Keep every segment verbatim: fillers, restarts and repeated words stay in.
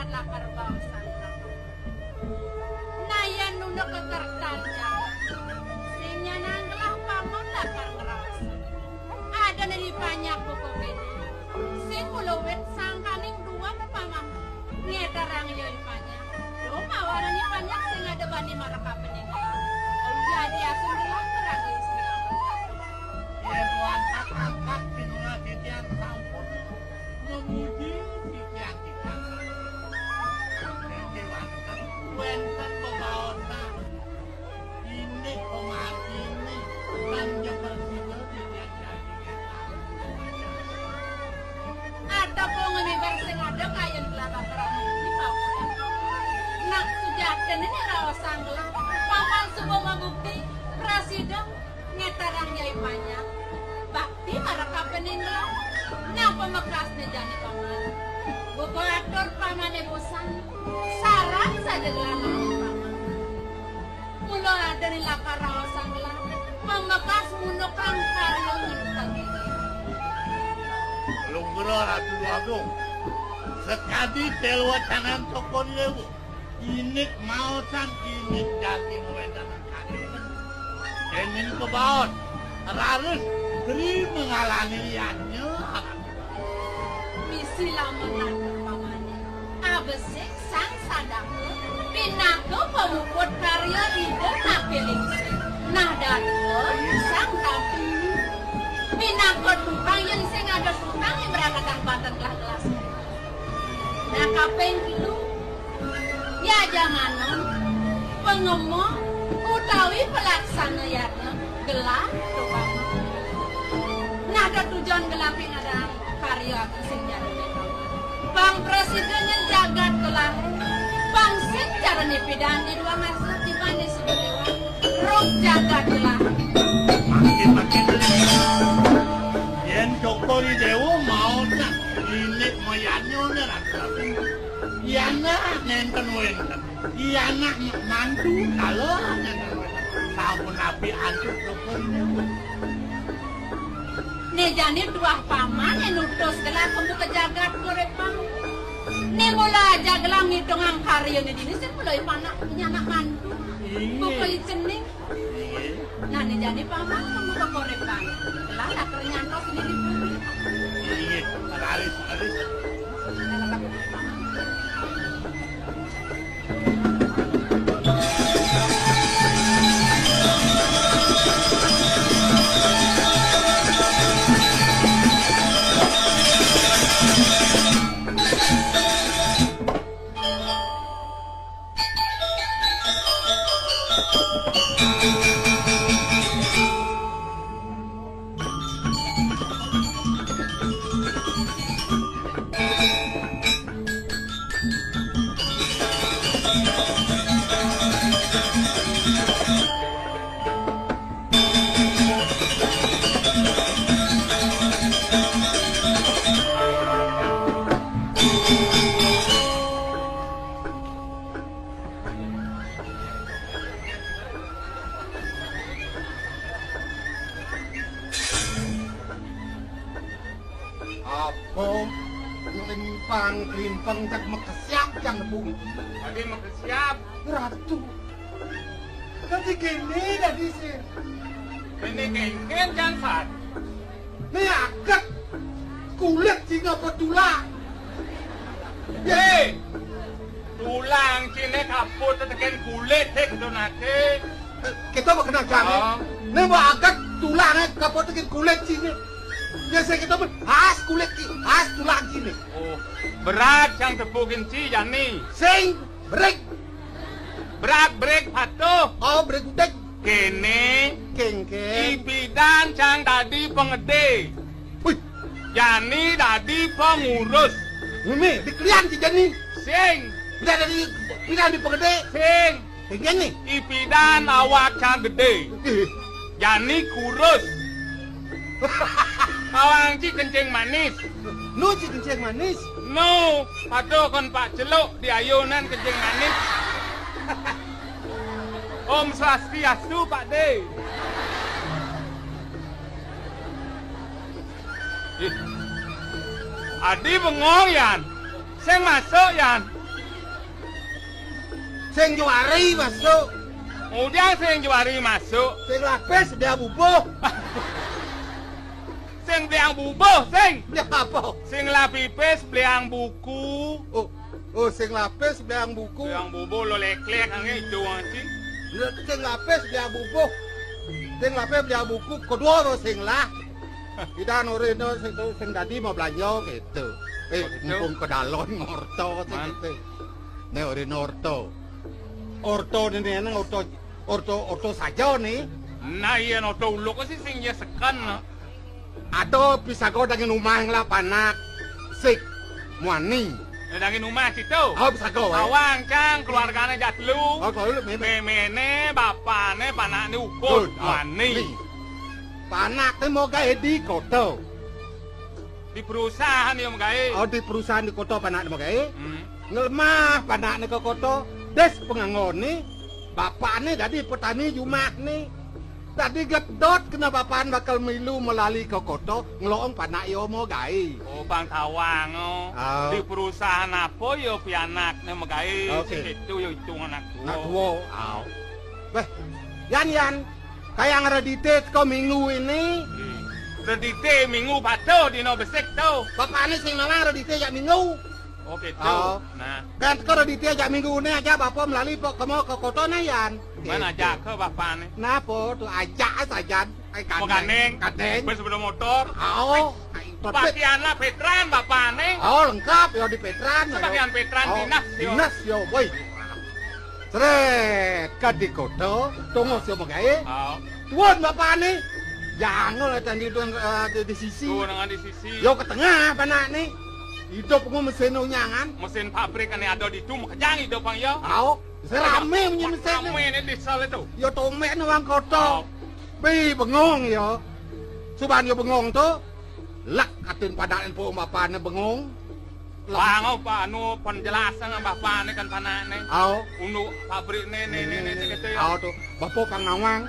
Lakar baosan. Nah, yén nuna kakertan jagat, sing nyanan gelah paman lakar ngraos. Adané I Panyak buka kéné. Sing mula wit sangkaning dua paman. Ngétarang ya I Panyak. Duh, mawanan I Panyak sing ada bani marekapening. Jadi asun gelah ngraos. Yén wantah angkat pinungal titiang sampun memuji titiang-titiang. Niki wantah wénten bebaosan. Indik pamatiné tan jeper sida titiang jagi. Atapung mibar sing ada kayun kelapa kerana di bawah. Nak sujatiné nek raos sanggelah, paman suba mabukti prasida ngetarang Yai Panyak. Bakti marekapening gelah. Napa mekasné jani paman? Buka atur pamané bosan. Sareng saja gelah paman. Mula ada ring lakar raosang gelah, pamekas munukang karya ngentek. Lugra Ratu Agung, sakadi teluwecangan tokon lewu, indik maosan indik daging wénten kadi. Déning kebaos, raris Tri mengalani yadnya. Misi lamun atur pamané. Abesik Sang Sadaka, pinaka pamuput karya Ida Naké Lingsir. Nah, dadua Sang Tampi, pinaka tukang yén sing ada tukang ing brangkatan banten gelah gelas. Nah, kaping telu, yajanganan, pangema, utawi pelaksana yadnya, gelah, tukang. Nah, tetujon gelah pinadang karya agung sing jani. Pang prasida nyén jagat gelah. Pang sing cara nipidan di dua masa di mana sudah lewat. Roh jagat gelah. Makin, makin. Yén Cokor I Déwa maosang indik mayanyané ratu. Yana nénten wénten. Yana mantu kala nénten wénten. Sampun napi antuk Cokor I Déwa. Né jani tuah paman né nutus gelah pembuka jagat uripang. Né mula ajak gelah ngitungang karyané dini sing mula ipanak nyanak mantu. Inggih. Buka i cening. Inggih. Nah, né jani paman pembuka uripang. Gelah lakar nyantos diri pun. Inggih. Raris, raris. Apa? Klimpang-klimpang tak makesiab jang nebung. Tadi makesiab. Ratu. Tadi kéné tadi sih. Kéné kéngkén jang sat. Né aget kulit sing apa tulang? Yé, tulang ciné kaput tekén kulit, hé, kéto naké. Kéto mah kena jangé. Oh. Né mah aget tulangé kaput tekén kulit ciné. Ya sing kéto mah khas kulit ki, khas tulang ciné. Oh, berat yang tepukin ci jani. Sing berik. Berat berik patuh. Oh, berik utek. Kéné. Kéngkén. Ipidan cang dadi pangedé. Wih. Jani dadi pangurus. Ngumé, dikelian ci jani. Sing. Udah dadi, pindah di pangedé. Sing. Kéngkén né. Ipidan awak cang gedé. Ih. Jani kurus. Awang ci kencing manis. Nu ci kencing manis. Nu, aduh kon Pak Celuk di ayunan kencing manis. Om Swastiastu, Pak De. Ih. Adi bengong, Yan. Sing masuk, Yan. Sing juari masuk. Ngudiang sing juari masuk. Sing lapis dia bubuh. Sing beliang bubuh, sing. Dia apa? Sing lapipis beliang buku. Oh, oh, sing lapis beliang buku. Beliang bubuh lo leklek angin itu anjing. Sing lapis beliang bubuh. Sing lapis beliang buku. Kedua lo sing lah. Kita nurin sing, sing tadi mau belanja gitu. Eh, mumpung ke dalon ngorto sing gitu. Nek ora orta. Orta nene nang orta, orta, orta saja ne. Nah, iya, orta uluk sih sing ya seken. Ada pisaga dangin umah lah panak. Sik muani. Ya, dangin umah situ. Oh, pisaga wae. Awang cang keluargane jatlu. Oh, kalau lu memang. Memene, bapane, panakne ukut. Good. Oh, muani. Nih. Panakne mau gawe di kota. Di perusahaan ya mau gawe. Oh, di perusahaan di kota panakne mau gawe. Hmm. Nglemah panakne ke kota, des penganggone, bapakne dadi petani jumahne. Dadi gedot kena bapakne bakal milu melali ke kota, ngeloong panak yo mau gawe. Oh, Bang Tawang, oh. Oh. Di perusahaan apa ya pianakne megawe? Oke. Situ ya hitung anak tua. Anak tua. Oh. Beh, Yan, Yan, kayang redite teko minggu ini. Hmm. Redite minggu pada dina besik to. Bapakne sing malang redite jak minggu. Oh, gitu. Oh. Nah. Kan teko redite jak minggu ini aja bapak melali pok kemo ke kota ne, Yan. Mana gitu. Ajak ke bapakne? Napa tuh ajak sajan. Ai, mau gandeng. Gandeng. Gandeng. Bes sepeda motor. Oh. Ai, ai, pakaian lah petran bapakne. Oh, lengkap ya di petran. Pakaian petran oh, dinas, yo. Dinas, yo, woi. Sret, ka di kota, tongos yo megawe. Oh. Tuan bapakne. Jangan lah tadi tuan eh, di, di sisi. Tuh, nang di sisi. Yo ke tengah panakne. Hidup ku mesin unyangan. Mesin pabrik ane ada di tu, makejang hidup bang yo. Au, serame punya mesin. Rame ni di sal itu. Yo tomek ni wong kota. Oh. Bi bengong yo. Suban yo bengong tu. Lek atin padak po bapakne bengong. Bang, oh, Pak, anu penjelasan bapakne kan panakne. Au. Unduk pabrik ne ne ne ne ne gitu ya. Au tu. Bapak pangawang.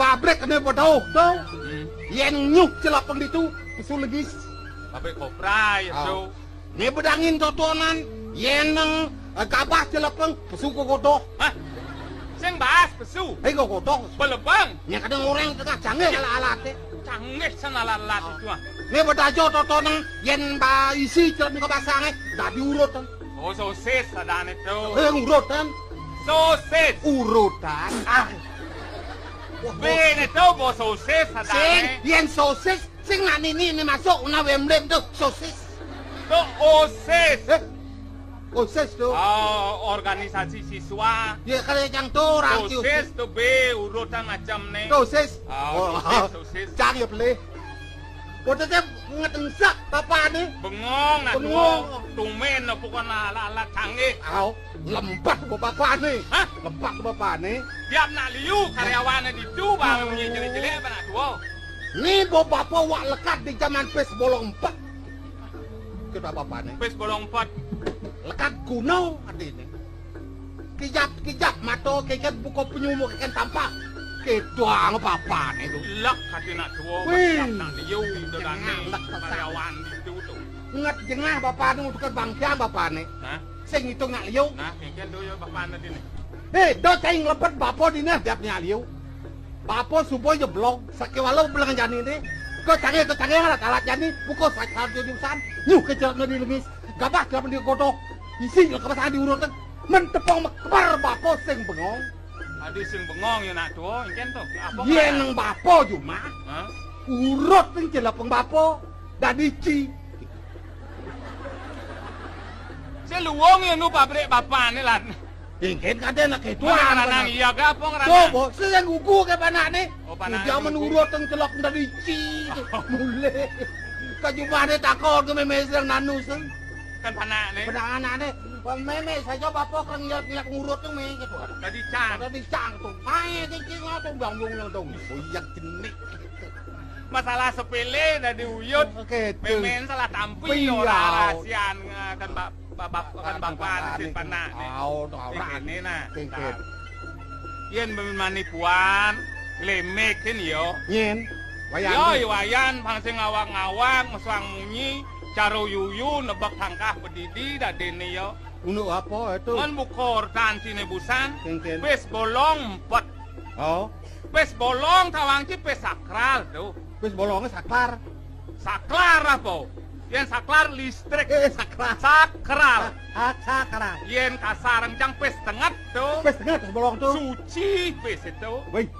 Pabrik ne padauh tu. Hmm. Yen nyuh celapeng ditu, pesu legis. Pabrik kopra ya tu. Ni bedangin totonan, yen nang eh, gabah celepeng, pesu ke godoh. Hah? Sing bahas pesu. Hei, ke godoh. Belebang. Nya kadang orang tengah canggih alat-alat. Canggih sana alat-alat itu ah. Ni bedajo totonan, yen ba isi celepeng ke basang eh, dah diurut kan. Oh, sosis ada itu. Eh, urut kan. Sosis. Urutan. Ah. Bene to bo sosis ada. Sing, yen sosis Sing nak nini ini masuk una wemblem tu sosis. Tu osis. Eh, osis tu. Oh, organisasi siswa. Ya kalau yang tu orang sosis tu be urutan macam ni. Sosis. Oh, oh. Sosis, sosis. Cang ya beli. Bodoh dia ngetensak bapak ni. Bengong nak bengong. Tumen apa kau nak alat-alat canggih. Au. Lempat bapak ni. Hah? Lempat bapak ni. Tiap nak liu karyawan di tu baru punya jelek-jelek apa nak tua. Ni bo bapa wak lekat di zaman pes bolong empat. Kita bapa ni. Pes bolong empat. Lekat kuno adine. Kijap-kijap mato kekat buka penyumuk ikan tampak. Kedua bapa ni tu. Lek kata nak tua. Wih. Nak liu dengan ni karyawan di tu tu. Ngat jengah bapa ni untuk bangkiang bapa ni. Hah? Sing ngitung nak liu. Nah, kengken tu ya bapa ni ni. Eh, do cai ngelepet bapa dina tiap nya liu. Bapa subuh je blog, sakit walau belang jani ni. Ko canggih, ko canggih alat-alat jani, buka sakit jurusan. Nyuh ke celak di lemis. Gabah celak di godok. Isi lah kebasaan diurut. Mentepong mekebar bapa sing bengong. Adi sing bengong ya nak tua, engken tu. Apa ye nang bapa juma. Hah? Urut ning celak peng bapa. Dadi ci. Seluwung ya nu pabrik bapa ni lan. Ingkin kade nak itu. Mana nang iya ke apa ngerana? Tuh, bo, sing gugu ke panak ni. Oh, panak. Dia menurut yang celok dari ci. Mulai. Kajumane takon ke meme sing nanu sing. Kan panak ni. Panak anak ni. Meme saja bapa kang iya ngilap ngurut tu meme gitu. Tadi cang. Tadi cang tu. Mai kiki ngau tu bangung yang tu. Oh iya jenik. Masalah sepele dadi uyut. Oke, tu. Meme salah tampi ora rahasian kan bapa. Bapak kan bapak anak sing panak ni. Au, to ora. Ini nah. Kengken. Yen menipuan, nglemekin yo. Nyen. Wayan. Yo, wayan pang sing ngawang-ngawang, meswang munyi, caro yuyu, nebak tangkah bedidi dadene yo. Unduk apa itu? Men buka ortan ciné busan, kénkén. Pis bolong empet. Oh. Pis bolong tawang ci pis sakral to. Pis bolongé saklar. Saklar apa? Yén saklar listrik. Eh, saklar. Sakral. Sa-, ah, sakral. Yén kasar encang pis tenget to. Pis tenget, pis bolong to. Suci pis to. Wih.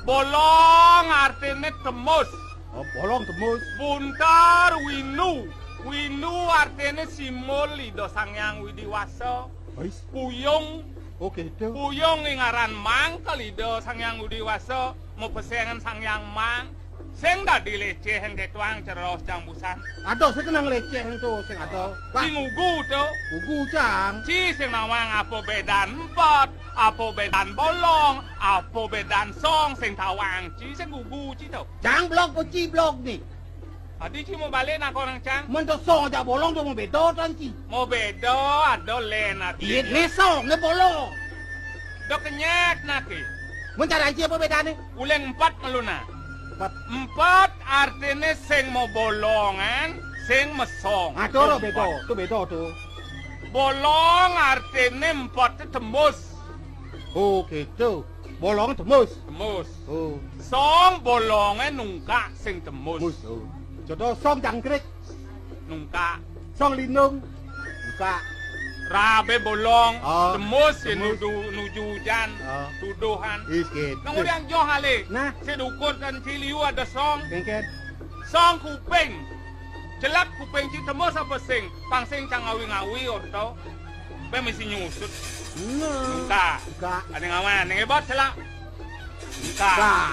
Bolong artiné tembus. Oh, bolong tembus. Buntar winu. Winu artiné simbol Ida Sang Hyang Widi Wasa. Wis. Puyung. Oh, gitu. Puyung ing aran mangkel Ida Sang Hyang Widi Wasa, mapesengan Sang Hyang Mang. Sing dadi lecéhan kétoang ceros cang busan. Ada sing kenang lecéhan to, sing ada. Wah. Sing ugu to. Ugu cang. Ci sing nawang apa bédan empet, apa bédan bolong, apa bédan song, sing tawang ci, sing ugu ci to. Cang blog apa ci blog né? Adi ci mau balik nak orang cang. Men to song ajak bolong to mau béda tan ci. Mau béda, ada lén artiné. Iya, né song, né bolong. Do kenyat nake. Men cara ci apa bédané? Uling empat meluna. Empat. Empat artiné sing mau bolongan, sing mesong. Aduh, to béda. Empat. To béda to. Bolong artiné empat tembus. Oh, gitu. Bolong tembus. Tembus. Oh. Song bolongé nungkak sing tembus. Tembus, oh. Contoh song jangkrik. Nungkak. Song lindung. Nungkak. Rabé bolong, oh, tembus, ya tembus. Nuju, nuju ujan, oh. Tuduhan. Is gitu. Nang udah joh alé. Nah. Sing dukur tan ci liu ada song. Kénkén. Song kuping. Celak kuping ci tembus apa sing? Pang sing cang ngawi-ngawi orto. Bé mesti nyusut. Nah. Enggak. Enggak. Ada ngawan, nang ebot celak. Enggak. Enggak.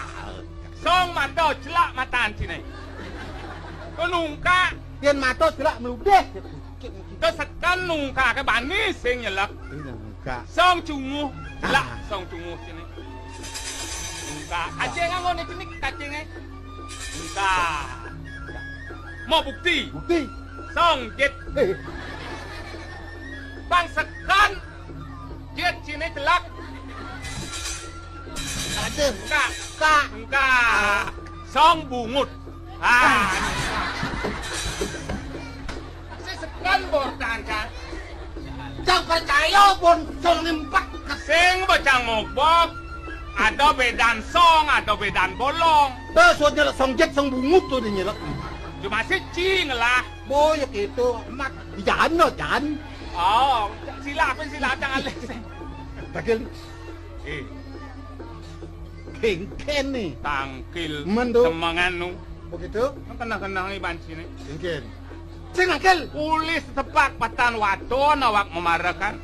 Song mata celak matan ciné. Ko nungkak. Yén mata celak meludéh. Ko seken nungkak ké bani sing nyelek. Iya, enggak. Song cunguh, celak. Ah. Song cunguh ciné. Enggak. Kacéng ngoné ciné kacéngé. Enggak. Mau bukti? Bukti. Song jit. Eh. Bang seken jit ciné celak. Aduh. Enggak. Enggak. Enggak. Song bungut. Ah. Sing seken bortan kan. Cang percaya pon song empet. Sing bocang mobok. Ada bédan song, ada bédan bolong. Tuh, suat nyelek song jit, song bungut tuh dia nyelek. Cuma sih cing lah. Boy, ya gitu. Mat, jangan no, jangan. Oh, sila apa sila cang alih. Tagel. Eh. Kénkén né. Tangkil. Men to. Semengan nu. Begitu? Nang kenah-kenah iban ciné. Kénkén. Sing nangkil. Uli setepak patan waton awak mamarekan.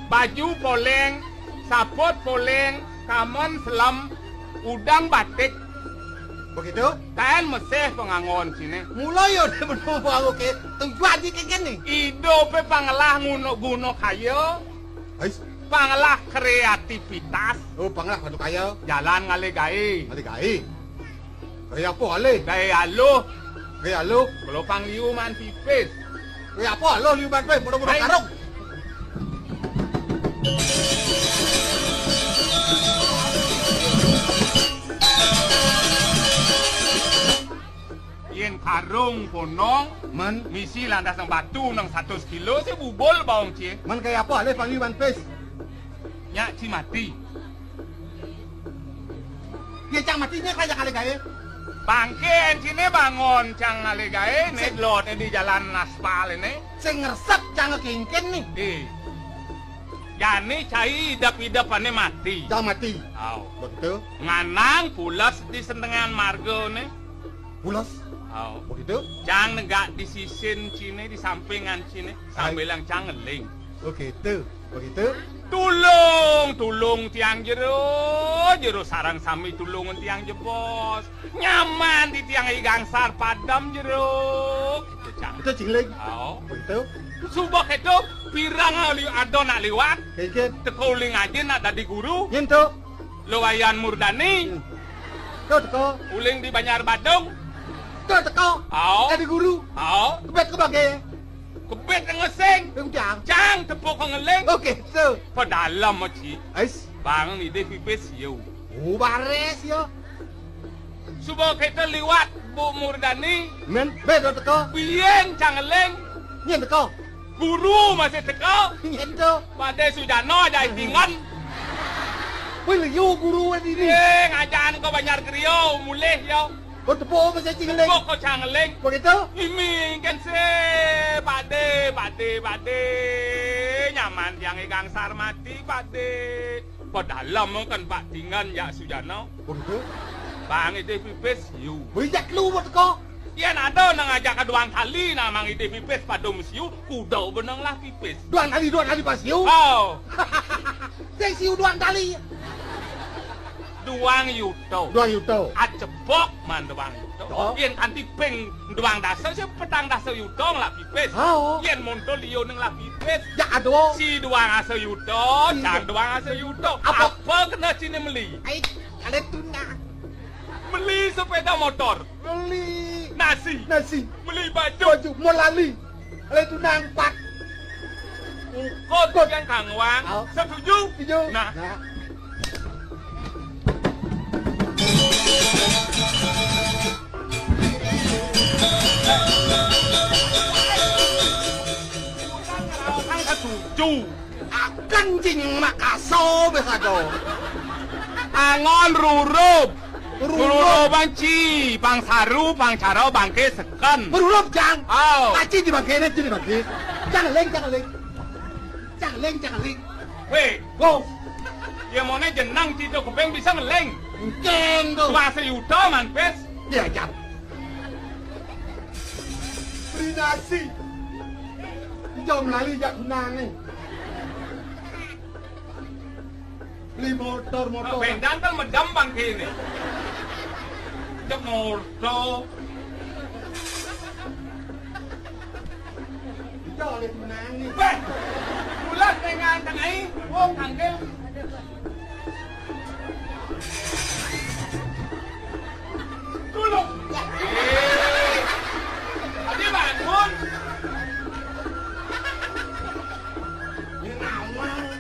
Baju poléng, saput poléng, kamen selem, udang batik. Begitu? Taén mesih panganggon ciné. Mulai yo dé bener oké. Tujuan di kénkén né. Idupé pangelah nguno-guno kaya. Ais. Pangelah kreativitas. Oh, pangelah bantu kaya. Jalan ngalih gaé. Ngalih gaé. Gaé apa alih? Gaé aluh. Gaé aluh. Kalau pang liu man pipis. Gaé apa aluh liu man pipis? Mudah-mudah karung. Yén karung ponong, men misi landas nang batu nang satus kilo, sing bubul baong cié. Men kaya apa alih pang liu man pipis? Nyak ci mati. Ya cang mati nyak kaya ngalih gaé. Bangké enciné bangun cang ngalih gaé, né sing loté di jalan aspal né. Sing ngresep cang kénkén né. Ih. Jani cai idep-idepané mati. Cang mati. Au. Begitu. Nganang pules di sendengan margané. Pules? Au. Begitu? Cang negak di sisin ciné, di sampingan ciné, ai, sambilang cang ngeling. Begitu. Begitu? Tulung, tulung tiang jero, jero sareng sami tulungan tiang jebos. Nyaman di tiang I Gangsar padem jero. Gitu, cang. Itu cingling. Au. Begitu? Suba kéto, pirang ali-, ada nak liwat. Kénkén. Teka uling aja nak dadi guru. Nyén to. Luwayan Murdani. Hmm. To teka. Uling di Banjar Badung. To teka. Au. Dadi guru. Au. Kebet ke bagé. Kebet ngesing. Cang. Cang tepuk ngeling. Oké, so. Pedalem, Ci. Ais. Bang nidih pipis, yo. Oh, baris, yo. Suba kéto liwat, Bu Murdani. Men, bé to teka. Biyen cang ngeling. Nyén teka. Guru masih teka. Nyen to. Pakde Sujana ajak itingan. Wih, liu guru dini. Eh, ngajakan ka Banjar Griya, mulih ya. Oh, tepuk apa saya Cing Ngeling? Tepuk ka Cang Ngeling. Begitu? Mimih kan se, pakde, pakde, pakde. Nyaman tiang i gangsar mati, pakde. Padalem kan bak tingan jak Sujana. Begitu? Bang idih pipis, yu. Bijak lu buat ko. Yen ada nang ajak ka duang tali, nang mang idih pipis padum siu, kuda benang lah pipis. Duang tali, duang tali pas siu. Oh. Sing siu duang tali. Duang yuto. Duang yuto. Ajebok man duang yuto. Oh. Yen kanti ping duang dasa, si petang dasa yuto ngelah pipis. Oh. Yen monto liu nang lah pipis. Ya, aduh. Si duang asa yuto, iya, cang duang asa yuto. Apa? Apa kena cine meli? Ai, kalian tuna. Meli sepeda motor. Meli nasi. Nasi. Meli baju. Baju, molali. Kalian tuna empat. Ukut. Ukut. Yang kangwang. Oh. Setuju? Setuju. Nah. Nah. Kang setuju. Akan cing makaso besado. Angon rurup. Rurup. Rurup banci, pang saru, pang cara, bangke seken. Rurup, Cang. Oh. Kaci di bangke, ne, di bangke. Cang Ngeling, Cang Ngeling. Cang Ngeling, Cang Ngeling. Weh. Wo. Ya mone jenang cito kuping bisa ngeling. Engkeng to. Dua sayuta man pis. Ya, Cang. Beli nasi. Jom lali jak gunane. Beli motor, motor. Bendan kan medam bangke ini. Cek motor. Ijo oleh menangis. Beh, bulan dengan tengah ini. Oh, kanggil. Tulung. Eh, tadi bangun. Ini nawang.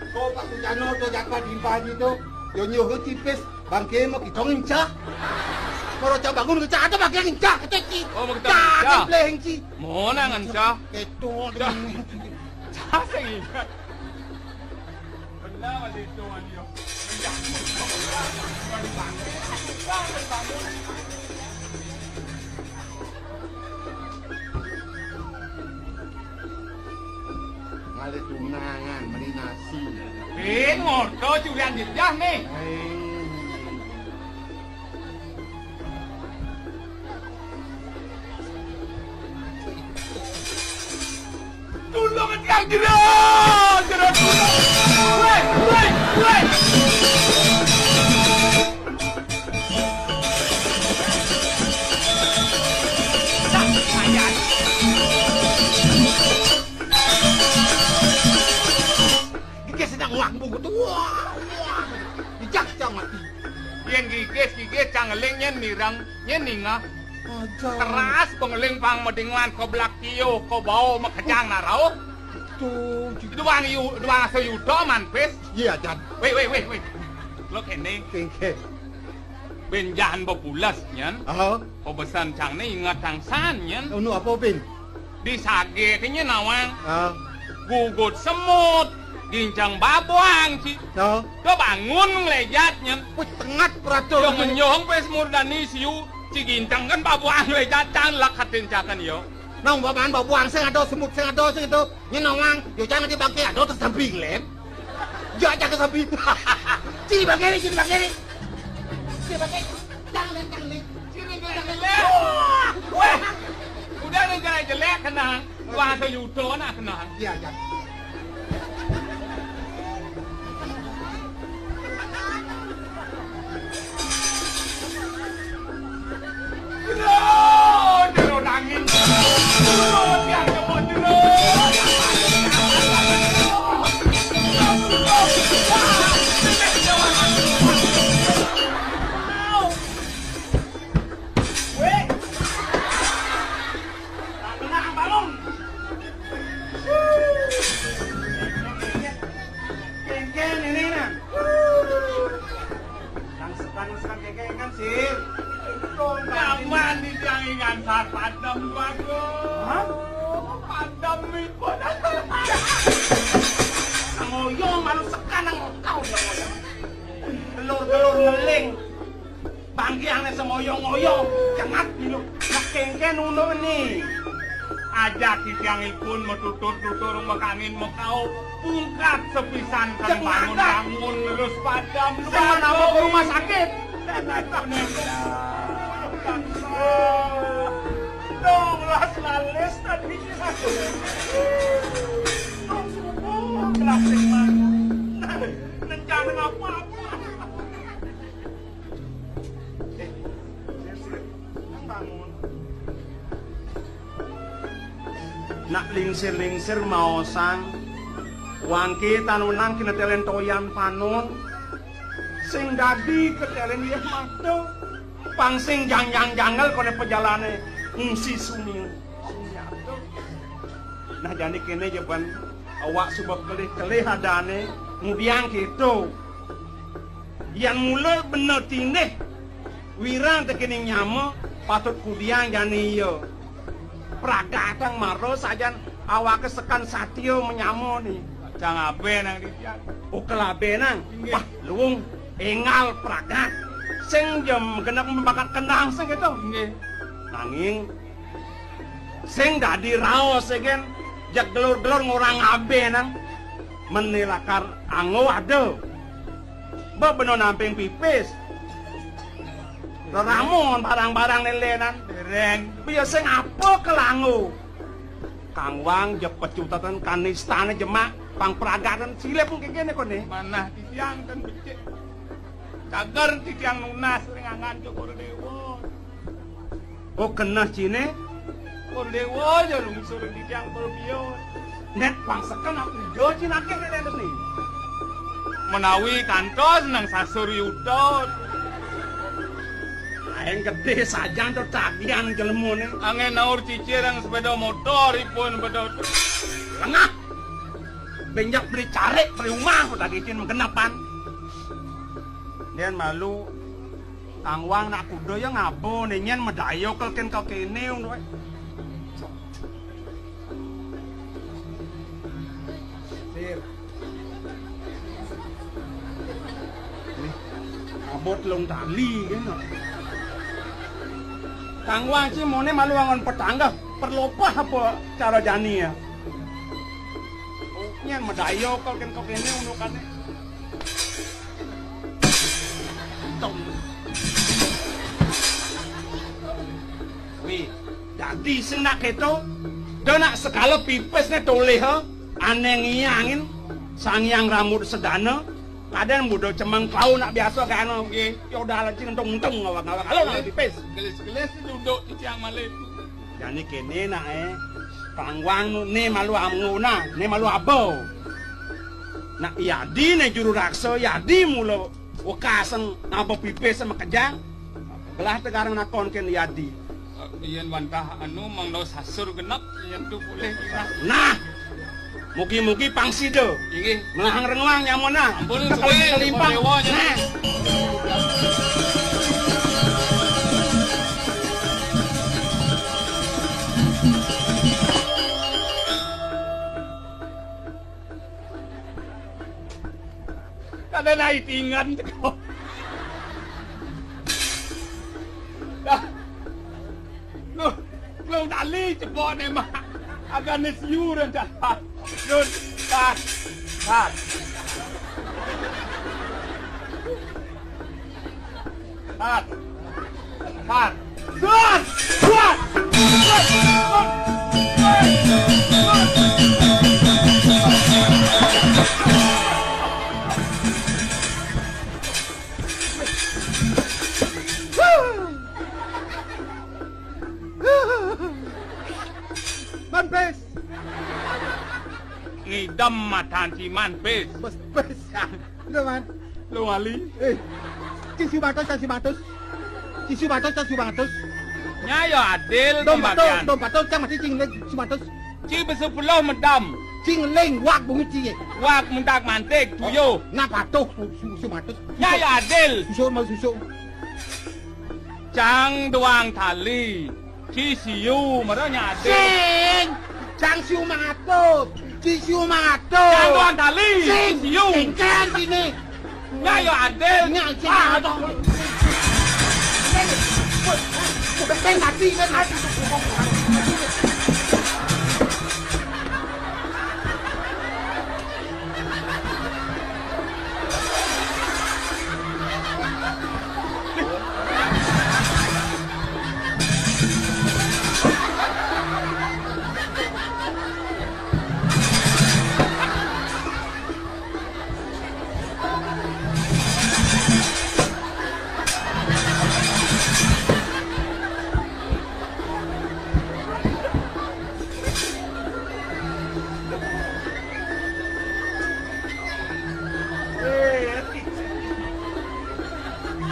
Kok Pak Sujano to jaga di pagi to? Yo nyuruh tipis, bangke mau kita ngencah. Kalau cak bangun kita ada bangke ngencah, kita ci. Oh, mau kita ngencah. Kita boleh ngencah. Mau nang ngencah. Kita boleh ngencah. Cah, saya ingat. Benar masih itu, Wan, yo. Ngencah. Bangun, bangun. Ngalih tunangan, meli nasi. Bin, ngoto curian jejah nih. Hei. Tulung tiang jero, jero tulung. Weh, weh, weh. Gigis sedang wah bungut. Wah, wah. Dijak cang mati. Yen gigis, gigis cang ngeling nyen nirang, nyen ningah. Aja. Keras pengeling pang medingan ko belak tio, ko bau makejang narau. Tuh, duang yu, duang sayuta man pis. Iya, Jan. Weh, weh, weh, weh. Lo kene. Kengke. Benjahan bepulas nyen. Aha. Pebesan cang ne ingat tang san nyen. Unu apa, Bin? Di sage kenyen nawang. Ah. Gugut semut, gincang babuang ci. No. Do bangun ngelejat nyen. Wih, tengat peratur. Yo menyong pes murdani siu, ci gincang kan babuang ngelejat cang lak hatin cakan yo. Nang babuang, babuang sing ada, semut sing ada sing itu. Nyen nawang, yo jangan di bangke ada terus samping lem. Yo jangan samping. Ci bangke ni, ci bangke ni. Ci bangke. Jangan, jangan ni. Ci bangke, jangan ni. Wah, wah. Udah ni jalan jelek kenang. Wah, sayuta nak kenang. Iya, iya. Jero, jero nangin. Jero, tiang nyebut jero. Weh. Tenang, bangun. Kengkeng ini, nah. Nang sekan, nang sekan kengkeng kan, Sir. Nyaman di tiang ingan saat padam, bagus. Hah? Ngoyong malu sekan nang kau, ngoyong. Telur-telur ngeling. Bangkiangné semoyong-moyong, cengat dino. Nak kéngkén unuk ni. Ajak titiangipun matutur-tutur makangin makau, pungkat sepisan kan. Cengat bangun-bangun terus padam. Sing manawa ke rumah sakit. Dong las lalis tadi. Dong subuh, kelas lima. Rencana apa-apa. Nak lingsir-lingsir maosang, wangké tan wenang kinetelen toyan panon, sing dadi ketelen yéh mata, pang sing jangjang-jangel koné pejalané ngungsi sumi. Nah, jani kéné jebén awak suba kelih-kelih adané ngudiang kéto. Yén mula bena tindih, wirang tekening nyama, patut kudiang jani ia. Pragatang mara sajan awaké sekan satia manyama ni. Cang abénang titiang. Oh, kelabénang. Inggih. Bah, luung, énggal pragat. Sing ja genep mabakat kendang sing kéto. Inggih. Nanging sing dadi raosé gén jeg gelur-gelur ngorang abénang. Men né lakar anggo ada. Bebena namping pipis. Reramon barang-barang né lénan. Dereng. Biasa ngapa kelanggo? Kang Wang, ja pecutatan kanistané jemak, pang pragatan silip kéné koné. Manah titiang ten becik. Cager titiang nunas ring anggan Cokor Déwa. Oh, keneh ciné? Cokor Déwa ja lungsur titiang perbios. Nét pang seken aku ja cinaké nek ni. Menawi kantos nang sasur yuta. Aéng gedé sajan to tagihan jelemané. Angin naur cicir yang sepeda motor ipun bedot. Lengah. Benjak beli carik, beli rumah, udah gicin menggenepan. Yén malu, Kang Wang nak kuda ya ngaba, né nyén madaya kel kén ka kéné, ngono waé. Sir. Nih, abot long tali, kan. Kang Wang sih moné malu angon petangga, perlopah apa cara jani ya? Nyén madaya kel kén ka kéné, ngono kané. Wi, dadi senak kéto, da nak sekala pipisné tolih, ha? Ané ngiangin, Sang Hyang Rambut Sedana, kadén buda cemeng klau nak biasa kané, nggih. Ya udah, cing enteng-enteng ngawak-ngawak. Halo, nak pipis. Gelis-gelis duduk di tiang malih. Jani kéné nak, eh, Kang Wang nu, né malu amnguna, né malu aba. Nak Yadi né juru raksa, Yadi mula wekasan ngaba pipis makejang. Gelah tegarang nakon kén Yadi. Eh, yén wantah anu mangda sasur genep, yén tu boleh kita. Nah, mugi-mugi pang sida. Inggih. Melahang renguang nyamona. Ampun, tekel suwe, kelimpang. Dewa, nya. Nah. Kada naik tingan teko. Dah. Lu, lu dali cepok né, Mak. Agané siuran dah. Nun, tas, tas. Tas. Tas. Tuan! Tuan! Man pis. Ngidem matan si man pis. Bes, bes. Udah, Man. Lu wali. Eh. Cing si batos, cing si batos. Cing si batos, cing si batos. Nya ya adil. Dom batos, pembagian. Dom batos, cang mati cing leng si batos. Ci besepuluh medam. Cing leng wak bungut ci. Wak mentak mantik, tuyo. Nah, patuh, su-, su-, si batos. Nya ya adil. Susu, mau susu. Cang duang tali. Ci siu, mara nya adil. Sing. Cang siu mangatus, ci siu mangatus. Cang doang tali, sing, ci siu. Sing, kénkén sini. Nya ya adil. Nya sing ah, mangatus. Udah, udah, mati kan, mati.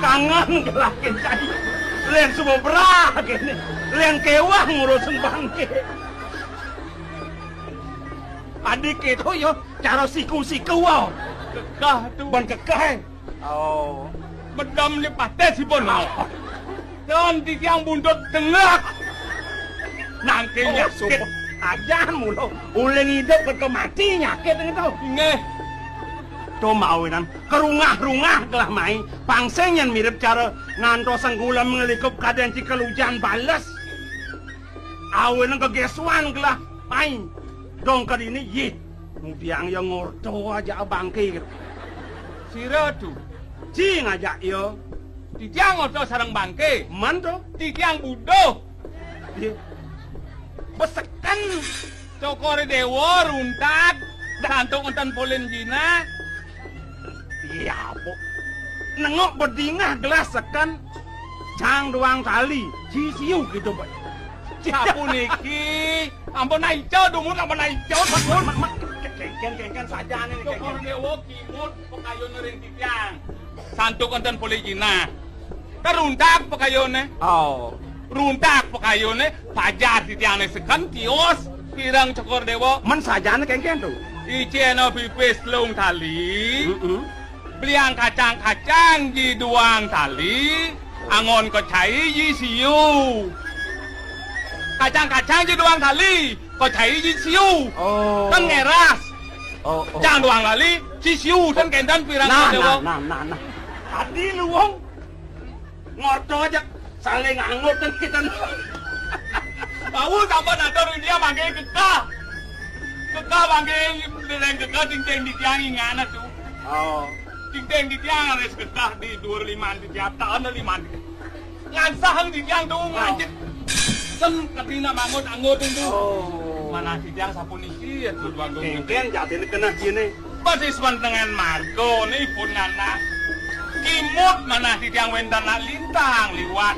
Kangen gelakin cai. Lén suba berag kéné. Lén kéweh ngurusin bangké. Adi kéto ya, cara siku-siku, ah. Kekeh tu. Ban kekeh, eh. Oh. Medem ni pateh sipun. Don titiang buntut dengek. Nangke oh, nyakit. Sumpah. Ajan mula. Uling idup kata mati nyakit ngéto. Inggih. To mawinan kerungah-rungah gelah mai. Pang sing yén mirip cara ngantos senggulem nglikup kadén cikel ujan bales. Awinan gegésuan gelah mai. Dong ka dini, yih. Ngudiang ya ngorta ajak bangké. Sira tu? Ci ngajak ya. Titiang ngorta sareng bangké. Men to? Titiang buduh. Yih. Beseken. Cokor Déwa runtak. Santuk enten polih jinah. Iya, Bu. Nengok bedingah gelah seken cang doang tali, ci siu gitu, Bu. Sapuniki, ampun aica, dumut ampun aica, sampun. Mat, mat, mat, kénkén, kénkén saja né, kénkén. Cokor Déwa kimud pakayun ring titiang. Santuk enten polih jinah. Karuntak pakayuné. Oh. Runtak pakayuné, pajar titiangé seken tios, pireng Cokor Déwa. Men sajané kénkén to? Icéna pipis telung tali. Heeh. Beliang kacang-kacang ji duang tali, angon kacai ji siu. Kacang-kacang ji duang tali, kacai ji siu. Oh. Kan ngeras. Oh, oh. Cang duang tali, ci siu, kan kénten pireng Cokor Déwa. Nah, nah, nah, nah. Adi luung. Ngorta ajak saling angut ten kita. Bau sampun atur India mangke kekah. Kekah mangke dereng kekah ting-ting titiang ingana tu. Oh. Ting-ting titiang harus kekah di dua liman titiang taun liman. Ngansah titiang tu ngancit. Ten kadina mangut angut tu. Oh. Manah titiang sapuniki ya tujuan. Kénkén jatine keneh jine. Pasti sementengan marga nipun nganak. Kimud manah titiang wénten nak lintang liwat.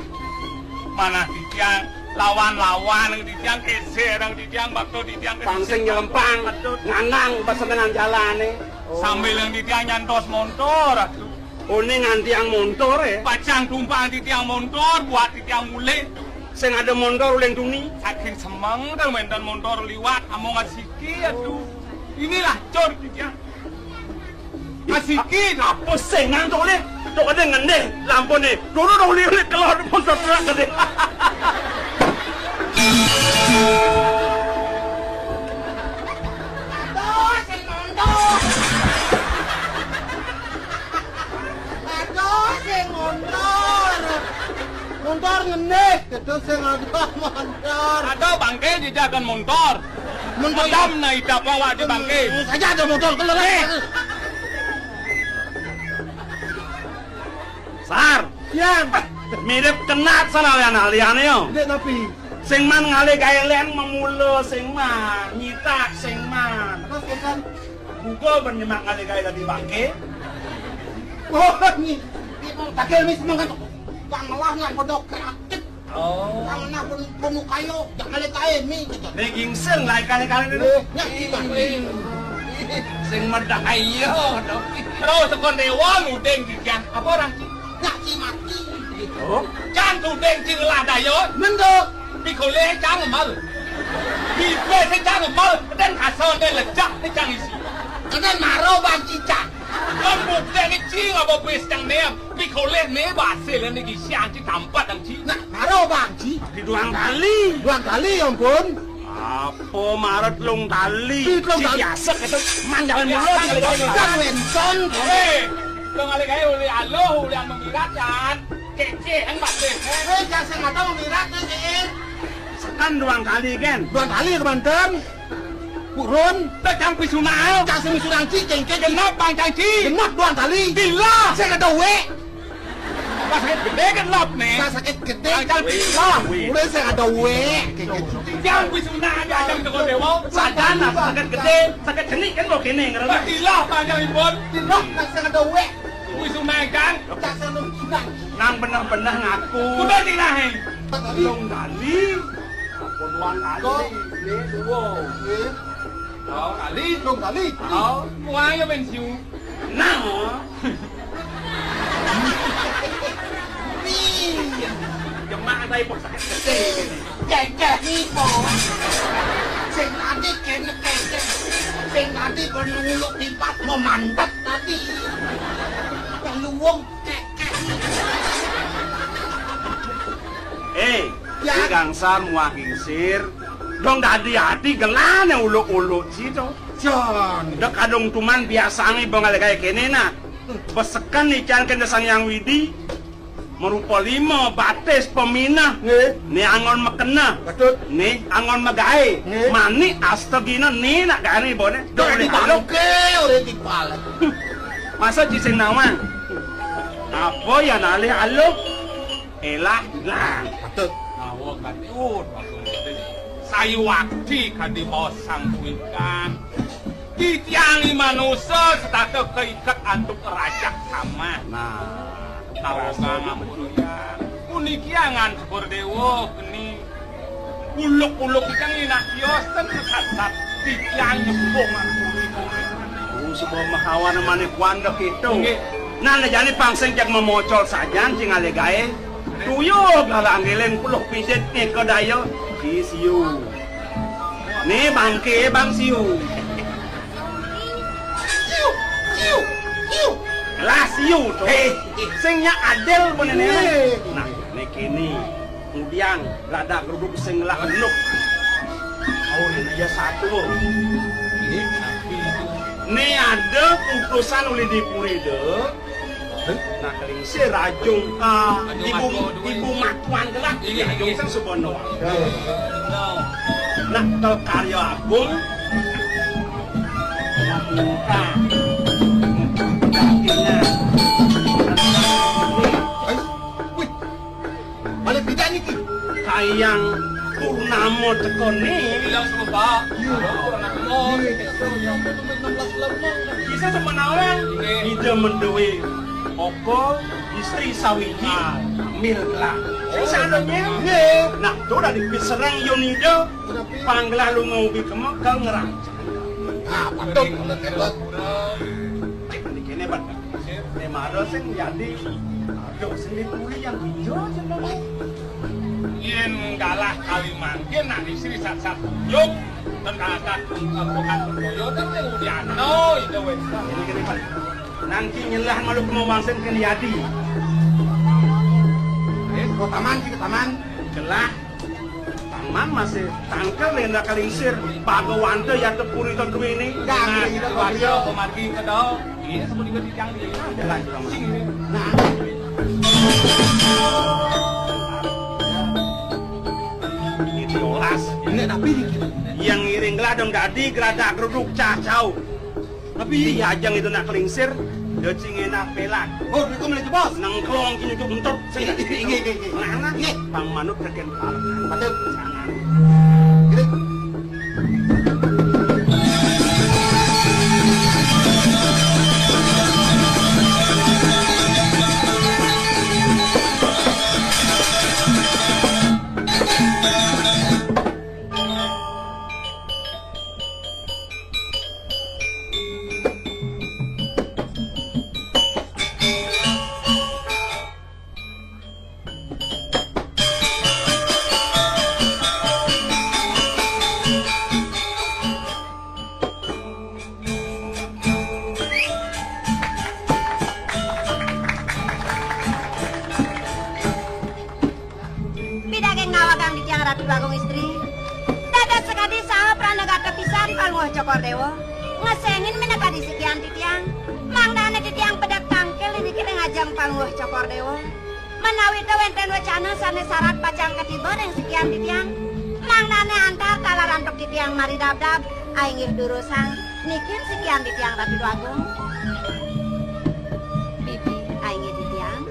Manah titiang lawan-lawan titiang keser titiang bakto titiang pang sing nyelempang ngandang pasenengan jalane. Oh. Sambil titiang nyantos montor atuh. Oh, ini ngantiang montor ya? Pacang tumpang titiang montor buat titiang mulih. Sing ada montor uling tuni. Saking semeng ten wénten montor liwat among asiki atuh. Inilah cor titiang. Asiki. Apa sing ngantuk ni? Tok ada ngendih lampune. Dulu dong lihat keluar montor terak gede. Aduh, sing montor. Aduh, sing montor. Montor ngendih, gitu sing ada montor. Ada bangke dijakan montor. Montor. Madam na idap awak di bangke. Saja ada montor keluar. Eh. Sar. Yan. Mirip kenat sana lian-lian yo. Dek napi? Sing man ngalih gaé lén memula sing man, nyitak sing man. Terus kan buka ben nyemak ngalih gaé dadi bangké. Oh, ni. Takil mi semangat. Bang lah nang bodoh kreatif. Oh. Bang nah pun pun kayo, jangan ngalih gaé mi gitu. Né gingseng lah kali-kali dulu. Eh, nyak kita. Sing medaya to. Terus tekon dewa nguding dikian. Apa orang? Nyak si mati. Oh. Cang tuding sing ngelah daya. Mendo. Pikolih cang ngemel. Bibir sing cang ngemel. Dan kasar dan lecak sing cang isi. Kena maro bang cicak. Kan bukti ni cing apa bis cang nem. Pikolih ni basil ni gisian ci tampat ang ci. Nah, maro bang ci. Di duang kali. Duang kali, ya ampun. Apa maret lung tali? Ih, lung tali. Biasa kata mandangan mulu. Kan wénten. Hei, lung tali kae uli aluh, uli anu mirat kan. Kece kan pasti. Hei, jangan saya nggak tahu mirat, Kece. Sekan doang kali, Gen. Doang kali, teman-teman. Purun, tak jam pisunae. Cak sing misunang ci, cengkeh. Genep, Bang Cangci. Genep doang kali. Gila. Saya kata wek. Pas sakit gede genep nih. Pas sakit gede. Bang Cangci. Lah, mulai saya kata wek. Kayak gitu. Jam pisunae aja, jam teko dewa. Sadana sakit gede, sakit jenik kan mau kene ngerti. Gila, Bang Cangci pun. Gila, saya kata wek. Wis sunah, Kang. Cak sing misunang. Nang beneh-beneh ngaku. Kudu dirahe. Lung kali. Apa doang kali? Kok? Ini dua. Iya. Oh, kali. Lung kali. Oh, buahnya pensiun. Nah. Nih. Jemak tadi pos sakit gede. Ceceh iki, Bos. Sing tadi kene keceh. Sing tadi kono nguluk tipat mau mantep tadi. Luwung kekeh. Eh, ya. Iki gangsal muah kingsir. Dong dadi ati gelane uluk-uluk situ. Jan. Dek kadung tuman biasane bengale kaya kene nah. Besekan ican kene Sang Hyang Widi. Marupa lima batis peminah. Nggih. Ni angon mekena. Betul. Ni angon megae. Nggih. Manik astagina ni nak gaene bone. Dok di bangke oleh timpal. Masa ci sing nawang. Apa ya nalih aluh? Elah, nah. Betul. Awak kate un, waktu sayu wakti kadi mau sang kuikan. Titiang i manusa setata kaiket antuk rajak samah. Nah, karogang ampun ya. Puniki angan sepur dewa geni. Uluk-uluk ikang inak kios ten kesasat. Titiang nyembung ampun. Oh, sebab mahawana mane kuandek itu. Nggih. Nah, jane pangsing jak memocol sajan sing ale gae. Tuyuh galang ngiling puluh pisit nika daya. Di siu. Ni bangke bang siu. Siu, siu, siu. Lah siu to. Hei, sing nya adil menene. Hei. Nah, ni kini. Kemudian rada geruduk sing lah enduk. Oh, ini dia satu. Ini ada putusan oleh di Purida. Nah, kelingsir rajung, ah, ibu, ibu matuan kelak. Iya, rajung sing subono. Nah, kel karya agung. Nah, wih, balik beda niki. Kayang purnama teko ni. Bilang sama Pak. Iya. Purnama. Iya. Bisa semenawa. Iya. Ida menduwe apa istri sawiji. Ah. Mil lah. Sing sadonye. Iya. Nah, to dadi piserang Yunida. Panggelah lunga ubi kema kal ngerang. Ah, patut. Cek ni kene, Pak. Nek mara sing nyadi, aduh, sing dipuri yang hijau jenenge. Yen galah kali mangkin nak istri sat-sat tunjuk, ten kakak bukan perkoyo, ten yang udiano itu wis. Ini kene, Pak. Nangki nyelah malu kemawang sing kene yadi. Eh, ke taman, ke taman. Gelah. Taman masih tangkel lenda kalingsir. Bhagawanta yata purita duwene. Nah, kita warga pemargi kedal. Ini sebut juga di tiang di. Nah, jalan kita, Mas. Sini. Nah. Ini diolas. Ini tapi yang ngiring geladang dadi geladak geruduk cacau. Tapi iya ajang itu nak kelingsir, dia cing enak pelak. Oh, itu mulai jebos. Nengklong kini untuk bentuk. Ini, ini, ini, ini. Mana? Ini. Bang Manuk keken pal. Betul. Sana. Gitu. Cokor Dewa, ngesengin minakadi sikian titiang. Mangdane titiang pedek tangkil niki ring ajeng Palungguh Cokor Dewa. Menawi ta wenten wecana sane sarat pacang katiba ring sikian titiang, mangdane antar taler antuk titiang maridabdab, ainggih durusang, niki sikian titiang Ratu Agung. Bibi, ainggih titiang.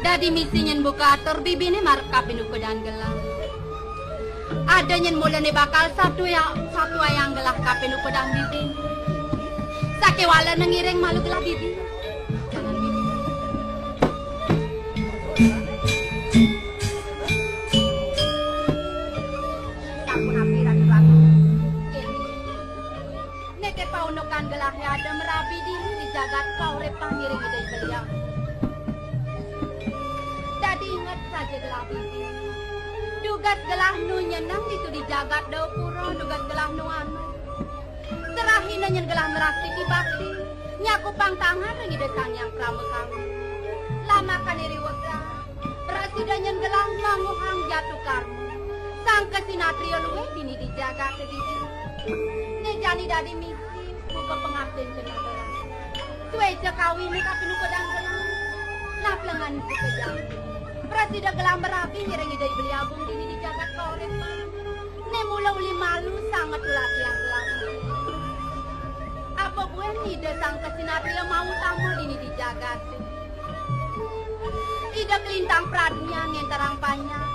Dadi misi nyen buka atur bibine marep kapinukudan gelah. Ada nyen mulane bakal satu ya, satu ayang gelah kapinukudan bibi. Sakewala nengiring malu gelah bibi. Jangan bibi. Sapunapi Ratu Agung? Nggih. Neke paundukan gelahe ada marabi dini di jagat kauripan ngiring Ida Hyang Widhi. Dadi inget saja gelah bibi. Dugas gelah nu nyeneng ditu di jagat Dapura, dugas gelah nu anu. Serahina nyen gelah merastiti bakti, nyakupang tangan ring Ida Sang Hyang Prambakami. Lamakane riweg, prasida nyen gelah manguhang jatu karma. Sang kasinatria luwih dini di jagat dini. Ne jani dadi misi, buka pangaptin jeneng gelah. Sueca kawin kapinukudan gelah. Naplengan buka jam. Prasida gelah marabi ngiring Ida Hyang Widhi Agung dini di jagat kauripan. Ne mula uli malu sanget ulatian gelah. Apa buen Ida Sang Kasinatria mau tama dini di jagat? Ida kalintang pradnya nenterang panjak.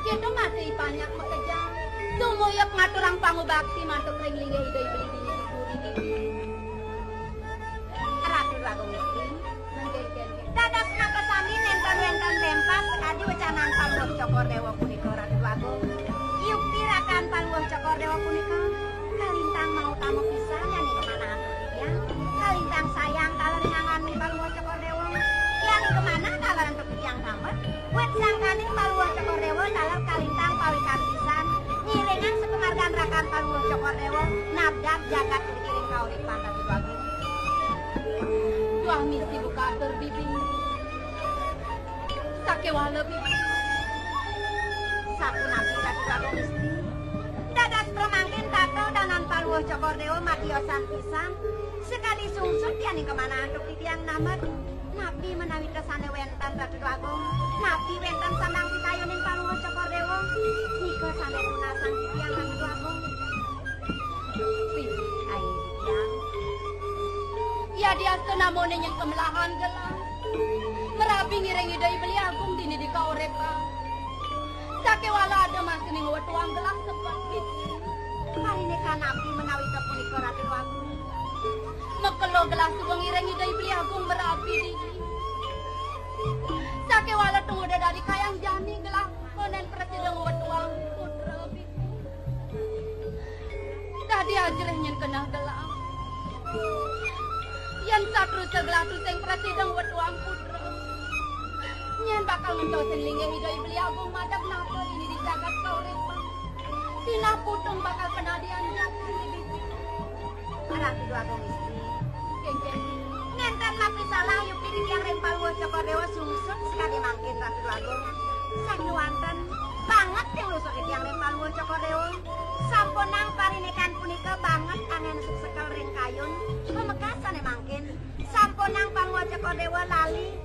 Kita masih panjak makejang. Sumuyep ngaturang pangubakti mantuk ring linggih Ida Hyang Widhi dini di puri dini. Ratu Agung Istri, dados makasami nenten wenten tempat sakadi wecanan Palungguh Cokor Dewa punika, Ratu Agung. Yukti rakan Palungguh Cokor Dewa punika kalintang mautama pisan yaning kamanah antuk titiang, kalintang sayang taler ring angganing Palungguh Cokor Dewa, yaning kamanah taler antuk titiang tambet, wit sangkaning Palungguh Cokor Dewa taler kalintang pawikan pisan, ngiringang sapamargan rakan Palungguh Cokor Dewa, nabdab jagat ring kauripan, Ratu Agung. Tuah misi buka atur bibi. Sakewala bibi. Sapunapi Ratu Agung Istri? Dados pramangkin tata danan Palungguh Cokor Dewa matiosan pisan, sakadi sungsut yaning kamanah antuk titiang namet. Napi menawi kesane wenten Ratu Agung? Napi wenten sandang pikayunin Palungguh Cokor Dewa? Nika sane tunasang titiang Ratu Agung. Ai, Hyang. Yadiastun namune nyen kamelahan gelah. Marabi ngiring Ida Hyang Widhi Agung dini di kauripan. Sakewala ada masih ning wetuang gelah sebab gitu. Parindikan napi menawi kepunika Ratu Agung? Makelo gelah suba ngiring Ida Hyang Widhi Agung marabi dini. Sakewala tumuda dari kayang jani gelah konen prasida wetuang putra. Dadi ajerih nyen keneh gelah. Yen satru segelah tusing prasida wetuang putra, nyen bakal ngentosin linggih Ida Hyang Widhi Agung madeg napa dini di jagat kauripan. Sinah putung bakal penadian jagat. Ratu Agung Istri. Nenten napi salah yukti titiang ring Palungguh Cokor Dewa sungsut sakadi mangkin, Ratu Agung. Sakewanten banget ring lusur titiang ring Palungguh Cokor Dewa. Sampunang parindikan punika banget anggen suksekel ring kayun. Pamekas sane mangkin, sampunang Palungguh Cokor Dewa lali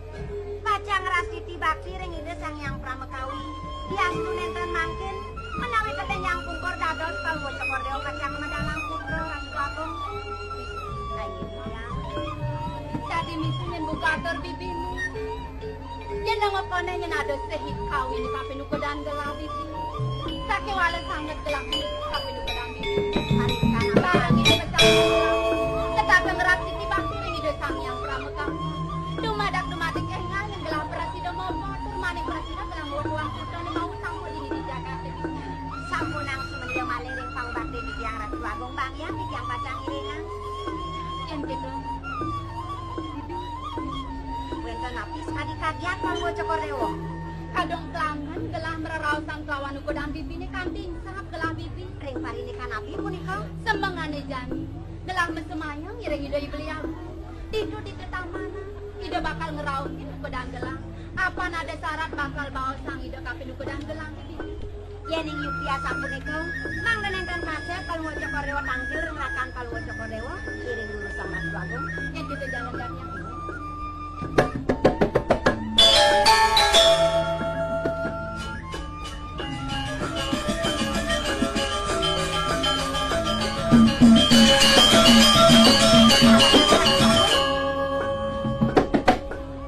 pacang ngrastiti bakti ring Ida Sang Hyang Pramakawi. Diastu nenten mangkin, menawi ketenjang pungkur dados Palungguh Cokor Dewa pacang medalang putra, Ratu Agung. Ayo, Hyang. Dadi misi nyen buka atur bibimu. Yen nang konen nyen ada sehit kawin kapinukudan gelah bibi. Sakewala sanget gelah kapinukudan bibi. Barangin pacang gelah. Tetap ngrastiti bakti ring Ida Sang Hyang Pramakawi. Dumadak dumadak enggal gelah prasida mapa, tur maning prasida gelah ngwetuang putrane mau sampun dini di jagat iki. Sampunang sumendya malih ring pangbakti titiang Ratu Agung, banggiang titiang pacang ngiringang. Yen gitu. Wenten napi sakadi kagiat Palungguh Cokor Dewa? Kadung klangen gelah mraraosan kelawan ukudan bibine kanti insap gelah bibi. Ring parindikan napi punika? Semengane jani. Gelah masemayang ngiring Ida Hyang Widhi Agung. Ditu di tetamanan, Ida bakal ngrauhin ukudan gelah. Apan ada sarat bakal baosang Ida kapinukudan gelah. Yéning yukti asapunika, mangda nénten kasép Palungguh Cokor Déwa tangkil ring rakan Palungguh Cokor Déwa, iring lurusang Ratu Agung, yén kita jalan dadi.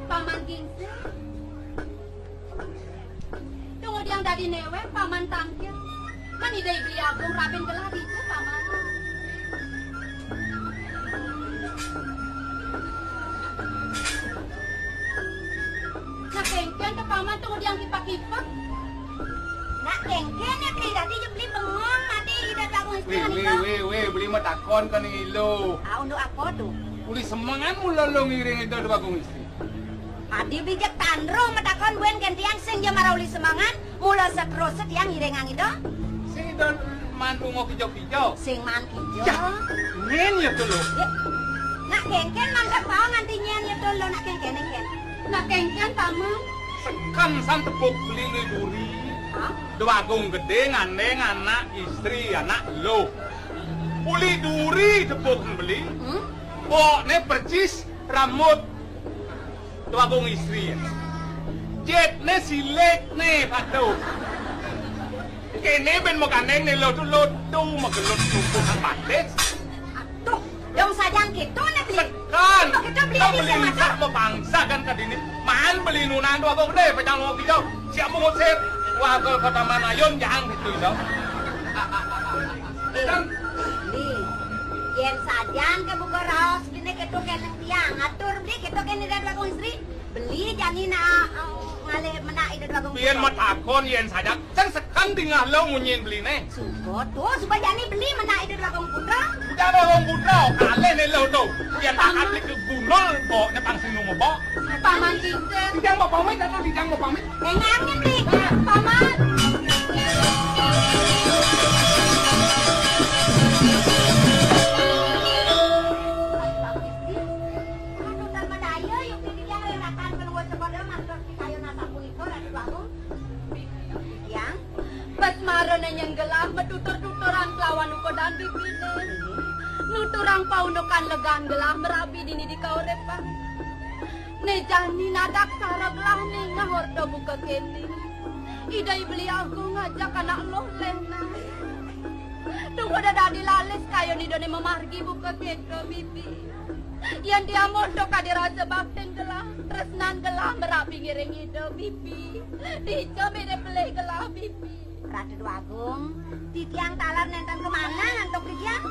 Paman Gingsir. Tunggu tiang dadi néwék, Paman tangkil. Mén Ida I Beli Agung rabin gelah dija, Paman. Nah, kénkén té, Paman, tunggu tiang kipek-kipek. Nah, kénkén ya, Beli, dadi ja Beli bengong, mati Ida Agung Istri. Wéh, wéh, wéh, wéh, Beli matakon ka Ni Ilo. Ah, unduk apa to? Uli semengan mula lo ngiring Ida Agung Istri. Adi bijak tandro matakon buin gén tiang sing ja mara uli semengan, mula saterus tiang ngiringang Ida. Sing Ida maan lunga kija-kija. Sing maan kija. Yah, nyén ya to lo. Ya. Nak kénkén mangda pau nganti nyén ya to lo nak kénkén, kénkén. Nak kénkén, Paman. Seken san tepuk beli uli duri. Hah? Ida Agung Gedé ngandéng anak istri anak lo. Uli duri tepuk beli. Hmm? Bokné percis rambut Ida Agung Istri. Jitné silik né, patuh. Kéné bén magandéng né lotu-lotu, magelut tumpuk batis. Aduh, dong sajang kéto né, Beli. Seken. Kéto, Beli, Beli, Beli, sing mata. Mabangsa kan kadini. Maan Beli nunang Ida Agung Gedé, pacang lunga kija. Siap ngusir. Wah, ka Taman Ayun, jang kéto, dong. Beli, yén sajan kabuka raos kéné kéto kéné tiang. Atur Beli kéto kéné Ida Agung Istri. Beli jani na, eh, ngalih menak Ida Agung Putra. Yén matakon yén sajan, sing seken dingeh lo munyin Beliné. Suba to, suba jani Beli menak Ida Agung Putra. Ida Agung Putra, kalih né lo to. Yén taat Beli ke gundul, bokné pang sing numebok. Paman Gingsir. Titiang mapamit, atuh titiang mapamit. Énggané, Bli. Paman. Aduh, tan madaya, yuk, titiang lerakan keluar sekolah, maksud kita, ayo, nasa punika, Ratu Agung. Titiang. Bes mara né nyén gelah matutur-tuturan kelawan ukodan bibiné. Nuturang paundukan legan gelah marabi dini di kauripan. Né jani nadak sara gelah ningeh orta buka kéné. Ida I Beli Agung ngajak anak luh lénan. Tunggu da dadi lalis kayun Idané mamargi buka kéto, Bibi. Yén diamun to kadi rasa baktin gelah, tresnan gelah marabi ngiring Ida, Bibi. Dija mene pelih gelah, Bibi. Ratu Déwa Agung, titiang taler nénten kamanah antuk titiang.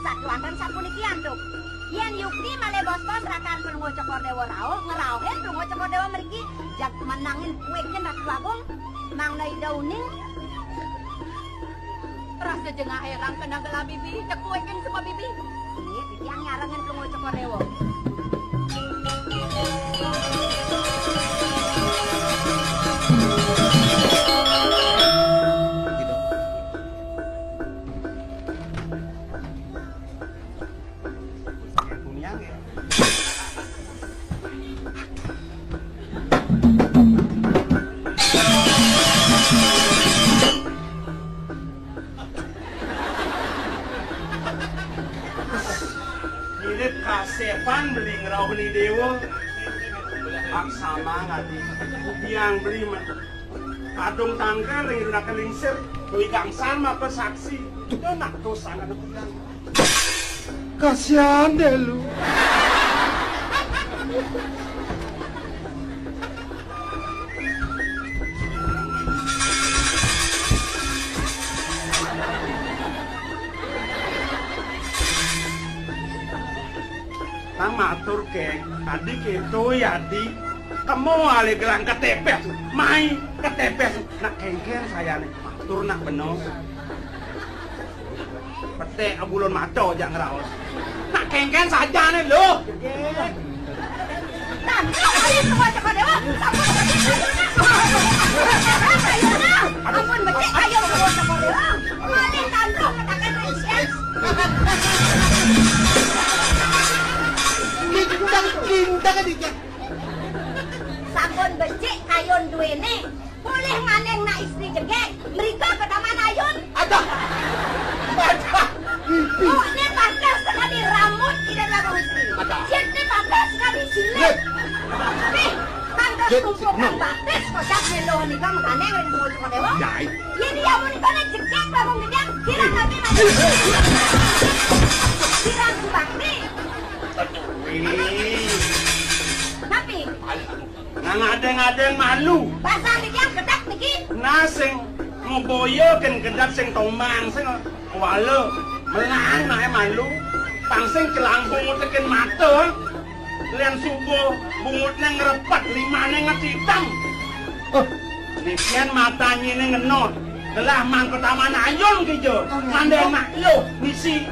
Sakéwanten sapuniki antuk. Yén yukti malih bos-bos rakan Palungguh Cokor Déwa rauh, ngrauhin Palungguh Cokor Déwa mriki, jag menangin kuékin Ratu Déwa Agung, mangda Ida uning. Rasa jengah hérang kena gelah bibi, cekuékin semua bibi. Nggih, titiang nyarengin Palungguh Cokor Déwa. Mirip kasépan beli ngrauh ni déwa. Ak samang adi. Tiang beli mah. Kadung tangkal ring raka lingsir. Doi gangsar maka saksi. Itu nak dosa anak bilang. Kasihan deh lu. Tang matur, Keng, adi kéto ya, adi. Kemu alih gelang ketepes, mai ketepes. Nak kéngkén sayané, matur nak bena. Peték abulon mata jak ngraos. Nak kéngkén sajané, Luh. Nah, ayo, semua Cokor Déwa. Sampun becik, ayo, nah. Ayo, nah. Ampun becik, ayo, semua Cokor Déwa. Malih tanduk katakan Aisyah. Bintang, bintang, bintang. Sampun becik kayun duéné. Polih ngandéng nak istri jegég. Jek, Mumpung sik, no. Kang Baktis, kocak melo nika makane wis muncul dewa. Jai. Yen dia menika nek jegek bangun gedang, kirang nabi mati. Kirang bakti. Wih. Napi? Nang adeng-adeng malu. Pasal iki yang gedek niki. Nah, sing ngeboyo ken gedek sing tomang, sing wala melang nae malu. Pang sing celangkung utekin mata. Len subuh bungutne ngrepet, limane ngetitem. Oh. Nikian matanyine ngenot. Gelah mangko taman ayun kija. Oh, iya. Ngandel mak yo misi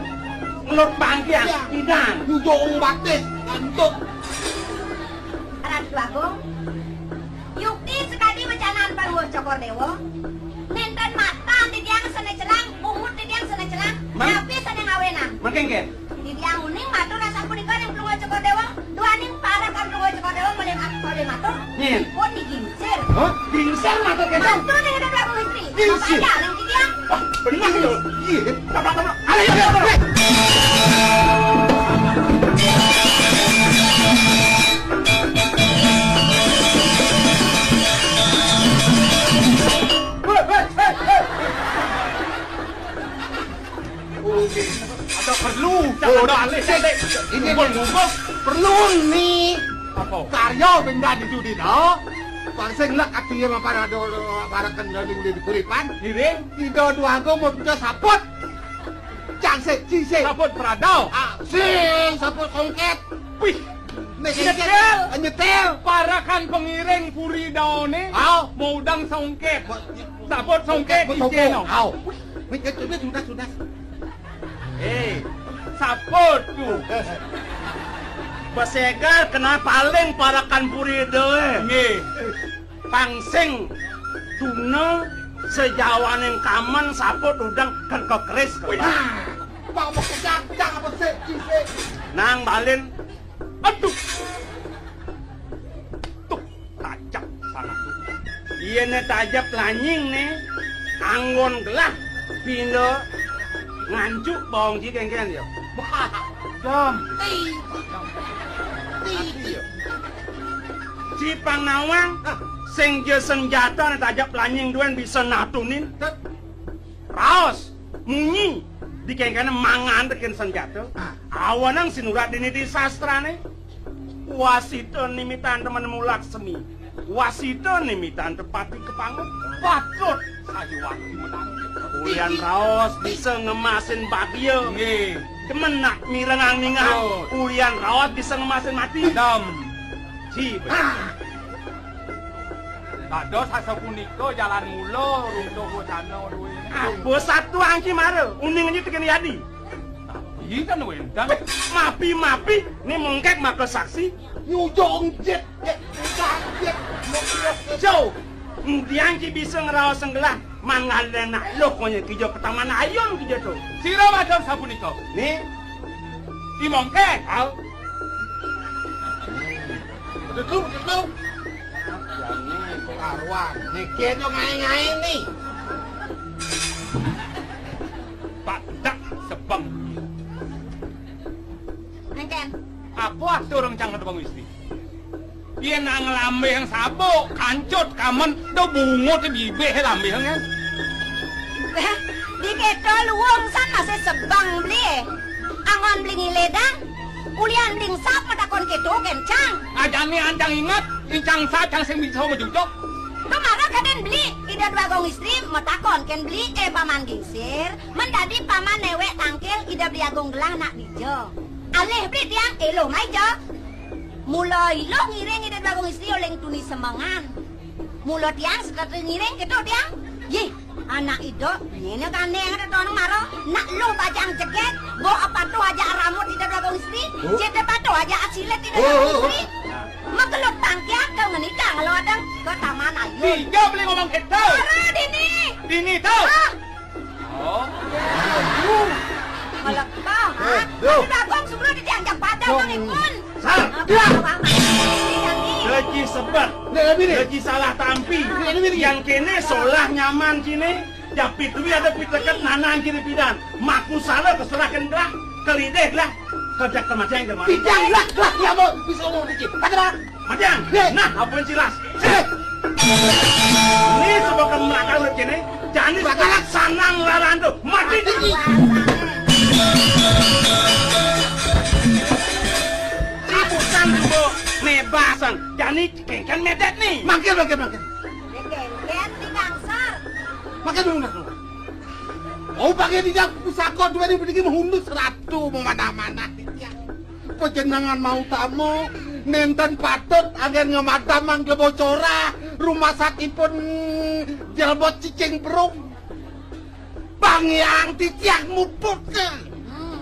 ngelut bangkian. Iya. Pidan. Nyujung batis, kantut. Ratu Agung, yukti sekadi wecanan Paruwuh Cokor Dewa. Nenten matan titiang sene celang, bungut titiang sene celang. Mang? Napi sane ngawenang? Mangkengken. Titiang uning matur asapunika ring Paruwuh Cokor Dewa, duaning parekan Paruwuh Cokor Dewa malih mat-, malih matur. Nggih. Pun digingsir. Hah? Gingsir matur kenten? Matur ning Ratu Agung Istri. Gingsir. Bapak ada ning titiang. Wah, bener lho. Iya, tabrak-tabrak. Ayo, ayo, ayo. Hei, hei, hei, hei. Oke. Ada perlu. Oh, ada alih, sik. Ini ngumpul-ngumpul. Perlu nih. Apa? Karya benda di dunia. Pang sing lek ati mapan ada para kendali udah dikuripan. Ngiring. Ida Dwagung mesti saput. Cang sik, ci sik. Saput prada. Ah, sing saput songket. Wih. Nek nyetel. Nyetel. Parekan pengiring puri daone. Au. Mau udang songket. Saput songket, songket, ijeno. Au. Wih, wih, sudah, sudah, sudah. Eh, saput tu. Besegar kena paling parekan puri doe. Nggih. Pang sing tuna sejawaning kamen saput udang ken kekeris. Wih, nah. Mau pecah-pecah apa sik, ci sik? Nang balin. Aduh. Tuh, tajep sangat. Yen ne tajep lanying ne, anggon gelah pinda ngancuk bawang ci kengken ya. Jam. Ti. Ti. Ci pang nawang, sing ja senjata ne tajep lanying duen bisa natunin. Raos, munyi, dikengkene mangan teken senjata. Ah. Awanang sinurat dini di sastrane. Wasita nimitan temen mulaksemi. Wasita nimitan tepati kepangun. Patut sayuwakti menang. Ulian raos bisa ngemasin bagia. Nggih. Demen nak mirengang ningah. Oh. Ulian raos bisa ngemasin mati. Dam. Ci. Ah. Dados asapunika jalan mula runtuh wacana duwe. Apa satu angki mara, uning aja tekan yadi. Tapi kan wénten. Mapi-mapi, ni mengkek maka saksi. Nyujung jit, jit, jit, jit. Jo, ndiang ki bisa ngraos senggelah, mangane nak loh konya kija ketaman ayun kija to. Sira matur sapunika. Ni. Ki mengkek. Au. Betul, betul. Karuan. Niki aja ngaé-ngaé ni. Padak sebeng. Éngkén. Apa atur rencang Bang Wisti? Yén nang lambéh sabuk, kancut, kamen, do bungut bibih lambéh kan. Béh, di kéto luung san masih sebeng beli. Angon beli ngiledang. Ulian beli sap matakon kéto kencang. Ajane ancang inget, incang sap cang sing bisa majujuk. Kemara kadén beli, Ida Dwagung Istri matakon kén beli, eh, Paman Gingsir, men dadi Paman néwék tangkil Ida Beli Agung gelah nak dija. Alih beli tiang, éluh mai ja. Mula éluh ngiring Ida Dwagung Istri uling tuni semengan. Mula tiang sekati ngiring kéto tiang. Yih, anak Ida, nyéné gandéng ada tonong mara, nak luh bajang jegég, bo apatuh aja aramut Ida Dwagung Istri, oh, cété patuh aja asilet Ida, oh, Dwagung, oh, oh, Istri. Magelut tangkiat kau ngenikang lalu adang ke taman ayun. Dija beli ngomong kéto. Ora dini. Dini to. Ah. Oh. Melekah, ha? Eh, yo. Tapi Bagong sebelum diajak pada Mang Ipun. Sal, apa, ya. Apa, apa? Ini, ini. Lagi sebet. Nek, lagi ni. Lagi salah tampi. Nek, lagi ni. Yang kéné solah nyaman kéné. Japit duit ada piteket nanang kéné pidan. Maku salah keserahkan gelah. Kelidih gelah. Kejak ke matiang, Jamal. Titiang lah, lah, ya mau bisa ngomong dikit. Kata dah. Matiang. Nih. Nah, apa yang jelas? Eh. Ini sebab kamu nakal lagi nih. Jani bakal sanang laran tuh. Mati. Mati. Ciputan juga mebasan. Jani kengken medet nih. Mangkir, mangkir, mangkir. Medet, medet, nih, Bang Sar. Mangkir dulu, mangkir dulu. Mau pakai tidak pusako dua ribu tiga menghundus ratu memanah-manah. Pejenengan mau tamu, nenten patut agen ngemadamang kebocoran rumah sakit pun jelbot cicing perung. Bang yang titiang muput ke.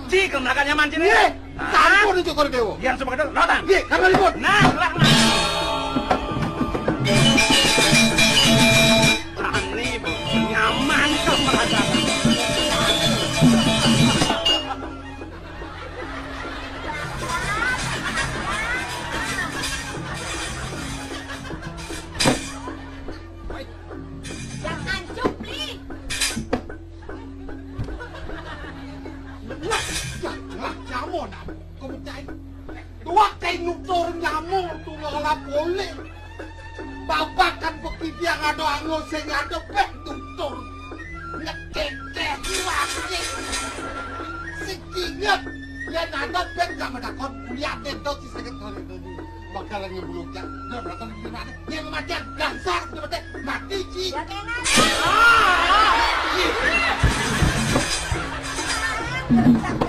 Ci, kena kan nyaman sini. Ye, sampun itu kor dewo. Yang sebagai datang. Ye, karena ribut. Nah, lah, nah. Ani, Bu. Nyaman tuh merasa. Jangan cupli. Lah, lah, nyamo nak. Kau percaya? Dua kain nutur nyamo tu ngala boleh. Babakan pekitiang ada anggo sing ada pek tutur. Ngeteteh lagi. Sekinget. Ya nada pek gak medakon. Lihat deh tuh si seget hari tadi. Bakalan ngebulung ya. Udah berapa di mana? Yang mati dasar sebenarnya. Mati, Ci. Ya, kena. Ah, iya.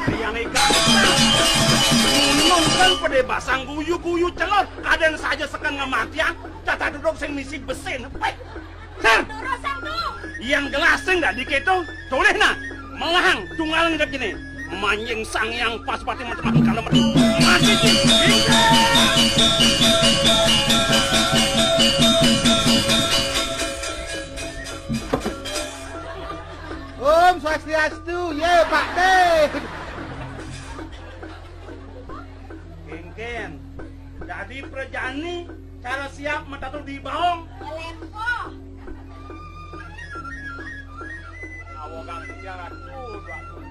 Yang ikan. Gunung kan pada basang guyu-guyu celon. Kadang saja sekan ngamatian. Tata duduk sing misi besin. Pek. Sir. Terus, Sir, tuh. Yang gelas sing nggak dikit tuh. Toleh nah. Melahang tunggal nggak gini. Manjing sang yang pas pati macam kalau mati. Mati, Ci. Om Swastiastu, ye Pak Deh. Kengken. Jadi prajani cara siap metatu di baong. Lempo. Awogang tiang atuh, atuh.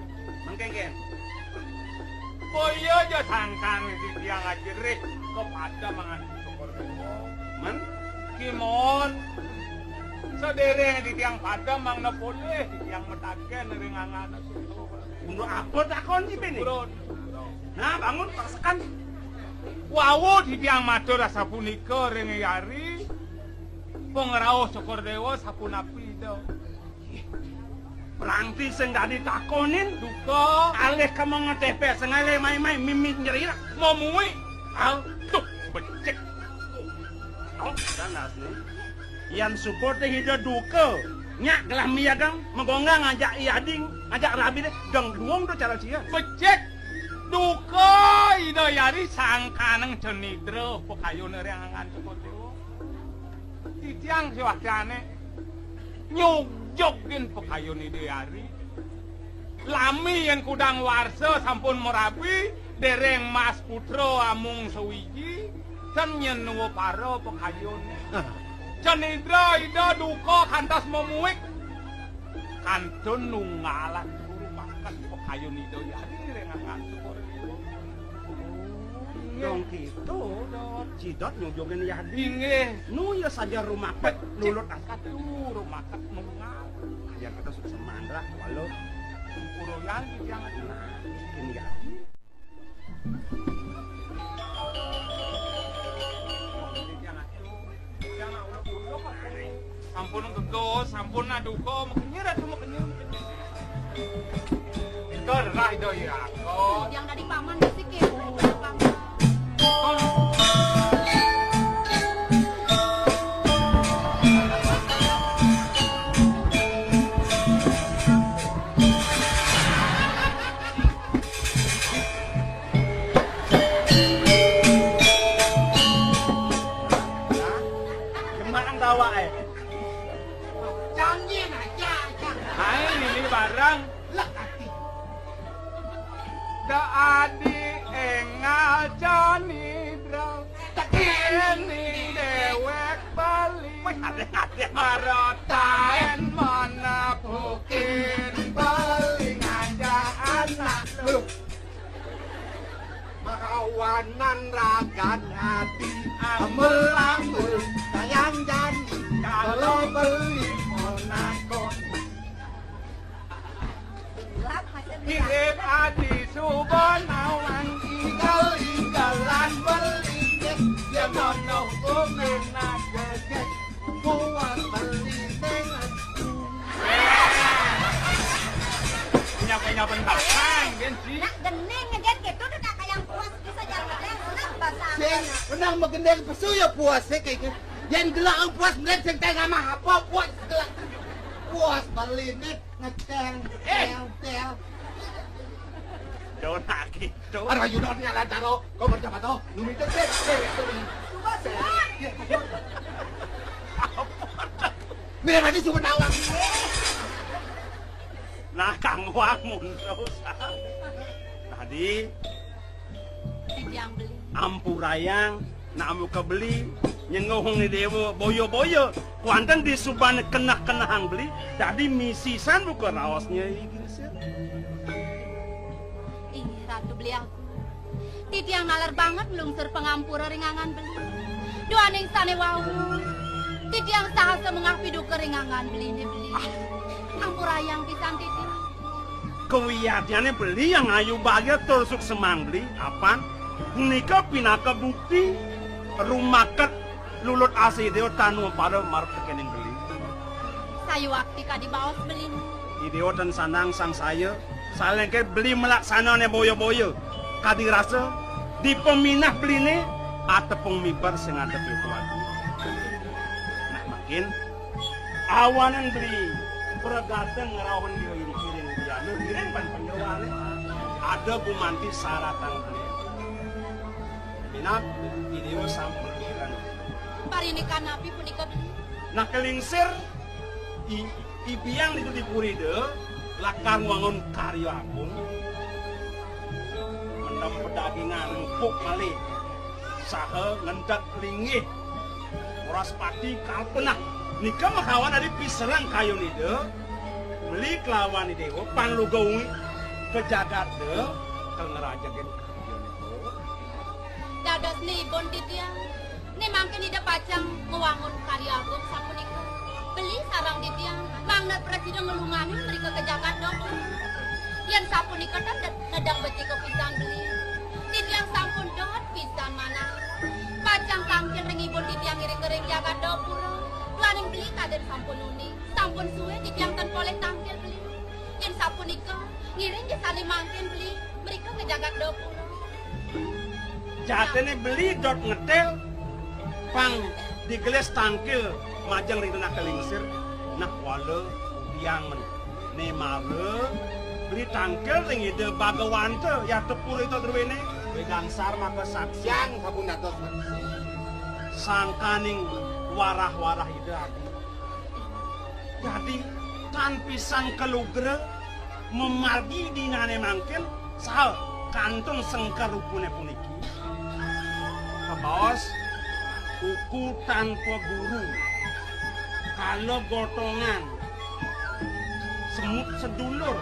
Mengkengken. Boya ja sangkan di tiang ajerih kepada mangan syukur. Men? Kimon. Sedereng di tiang pada mang nepoleh di tiang metaken ringangan. Untuk apa takon sih, Bini? Bro. Nah, bangun, paksakan. Wau titiang matur asapunika ring Yari, pangrauh Cokor Dewa sapunapi, Ida? Prangti sing dadi takonin, duka. Alih ka mangetepek sing alih mai-mai mimih nyerira. Mamuik. Al, tuh, becik. Oh, sanas nih. Yan suba te Ida duka. Nyak gelah miadang, megonggang ngajak i ading, ngajak rabi deh, dang duung tuh cara sia. Becik. Duka Ida Yari sangkaneng cenidra pakayun ring angan Cokor Dewa. Titiang siwakyane nyugjugin pakayun Ida Yari. Lami yen kudang warsa sampun marabi, dereng mas putra amung sawiji, ten nyen nuwa para pakayun. Ah. Cenidra Ida duka kantos mamuik. Kantun nunggalan guru makan pakayun Ida Yari ring angan Cokor Dewa. Dong gitu. Cidot nyujungin Yadi. Inggih. Nu ya saja rumaket nulut akat. Aduh, rumaket nunggal. Ya kita sudah semandra walau. Uroyan di tiang. Nah, ini Yadi. Sampun gegas, sampun aduka, makenyir atuh, makenyir, makenyir. Ito, dah, ito, ya. Oh. Yang dari paman bisi ke, dari paman. Jembarang tawa, eh. Janji aja, jangan. Ae, ini barang. Lek ati. Da adi engal jani, Bro. Tekeni dewek bali. Wih, ade, ade. Marotaen mana bukin bali ngajak anak lu. Wanan ragan ati amel-amel, sayang jani kalau beli Monaco. Hidup ati suba nawang, igal-igalan beli jet, ya nono kumen aja jet. Puas beli dengan. Punya-punya bentang, kan, Ci? Nak gening aja gitu, udah tak kayak puas bisa jalan, nak basah. Sing, menang magendeng pesu ya puas, sih, kayak gitu. Yang gelak puas, melihat sing tengah mah apa, puas gelak. Puas beli nih, ngeceng, Eh. Tel, tel. Jauh lagi. Aduh, ayo dong, nyala caro. Kau berjam atau? Numi cek, cek, cek, cek. Coba, coba. Biar aja cuma nawang. Nah, kang wangun dosa. Tadi Titiang beli. Ampurayang, nak muka beli, nyengohong ni dewa, boyo-boyo. Kuanten di subane kenah-kenahang beli, tadi misisan buka raosnya iki sih. Ih, Ratu Beli Agung. Titiang naler banget nglungsur pangampura ring angan beli. Duaning sane wau. Titiang sahasa mengah piduka ring angan beline beli. Ampurayang pisan titiang. Kawiatnane beli yang ayu bahagia tur suksemang beli. Apan? Punika pinaka bukti rumaket lulut asih Dewa tanu pada marep tekening beli. Sayuwakti kadi baos beli. Idewa ten sandang sang saya, salengke beli melaksanane boya-boya. Kadi rasa, dipaminah beline, atepung mibar sing ngadep itu aku. Nah, makin, awanan beli, pragateng ngrauhin dia iri-iri dia, lu iring pan penyeruane. Ada gumanti saratang beli. Minab, idewa sampun ilang. Parinikan napi punika beli? Nah, kelingsir, i-, ibiang ditu di purida, lakar ngwangun karya agung. Mendem pedagingan empuk malih, saha ngentek linggih, Wraspati kalpenah. Nika makawan adi pisereng kayun ida, beli kelawan idewa, pang luga uwi ka jagat da, ka ngrajegin karya nika. Dados nibun titiang, ne mangkin ida pacang ngwangun karya agung sapunika. Beli sareng titiang, mangda prasida nglunganin mrika ka jagat dong. Yen sapunika ten nedang becika pisan beli. Titiang sampun dot pisan manah. Pacang tangkil ring ibun titiang ngiring-ngiring jagat dapura. Duaning beli kadin sampun uning. Sampun suwe titiang ten polih tangkil beli. Yen sapunika, ngiring ja sane mangkin beli, mrika ka jagat dapura. Jatine beli dot ngetel, pang digelis tangkil majeng ring tanah kelingsir, nah wala udiang men. Ne mara beli tangkil ring Ida Bagawanta, ya tepur ita druene, wegangsar maka saksiang sabun dados saksi. Sangkaning warah-warah Ida adi. Dadi tan pisan kalugra mamargi dinane mangkin saha kantun sengker rupune puniki. Kabaos buku tanpa guru, kala gotongan, semut sedulur,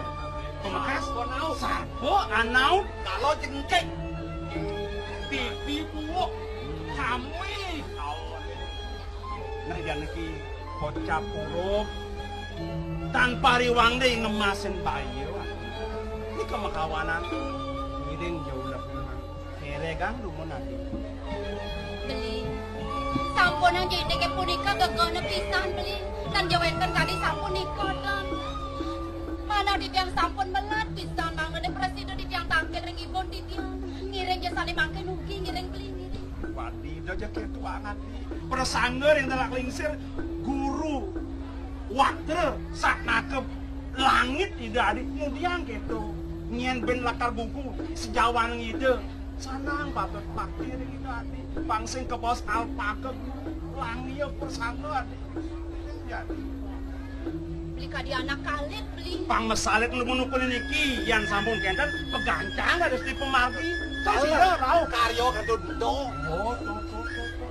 pamekas sarpa anaut, kala jengking, pipi puwuk, kami. Nah, yan iki kocap huruf tan pariwangde ngemasin bayu. Nika makawanan ngiring jauh lebih keregang dumun ati. Beli. Sampunang jitike punika gegana pisan, beli. Tan jawenten kadi sapunika, tan. Manah titiang sampun melat pisan, mangda prasida titiang tangkil ring ibun titiang. Ngiring ja sane mangkin ugi, ngiring beli, ngiring. Wadi, ida ja ketuangan. Prasangga ring Telak Lingsir, guru watra satnaka langit ida adi ngudiang keto. Nyen ben lakar buku sejawan ida, sanang patut bakti ring ida adi. Pang sing kabaos alpaka guru, langia prasangga adi. Jadi. Beli kadi anak kalit, beli. Pang masalit lumun ukul niki, yan sampun kenten, pegancang dados di pemargi. Kasira rauh karya kadun ento. Oh, tuh, tuh, tuh, tuh.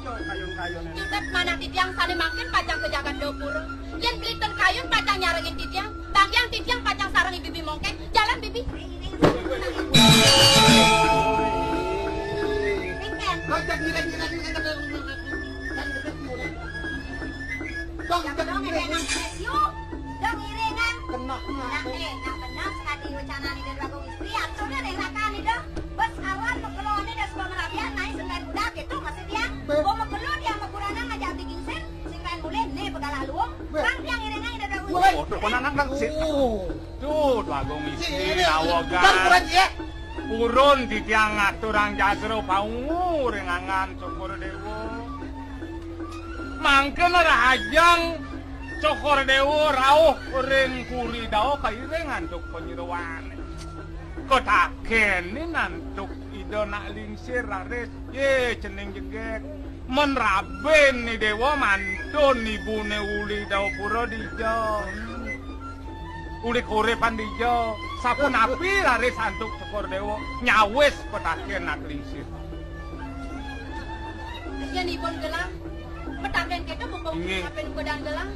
Ayo, kayun-kayun ini. Cutet manah titiang sane mangkin pacang ka jagat dapura. Yen beli ten kayun pacang nyarengin titiang, banggiang titiang pacang sareng bibi mongkeng. Jalan, bibi. Dong, ada anak sesio, dong iringan. Kena, kena. Nah, eh, nah, benar sekali wacana ni dari Bagong Istri, atau dia dari rakan ni dong. Bes awan pekeluar ni dari sebuah merabian, naik sengkai budak gitu, maksud dia. Be- Gua mekeluar dia sama kurana ngajak bikin sen, sengkai mulai ni pegalah luung. Be- Bang, dia iringan dari Bagong Istri. Waduh, kena nang dong, sih. Oh. Tuh, Bagong Istri, awogan. Purun titiang ngaturang jasa paungu ring angan Cokor Dewa. Mangkana rahajeng Cokor Dewa rauh ring puri Dawa kairing antuk panyeroan. Katakenin antuk Ida Nak Lingsir raris, yé cening jegég. Men rabin ni Dewa mantun ibune uli Dawapura dija. Uli koripan dija. Sapunapi raris antuk Cokor Dewa nyawis petaken Nak Lingsir. Yen ipun gelah, metaken kéto mumpung Inggih. Sampeyan udan gelah.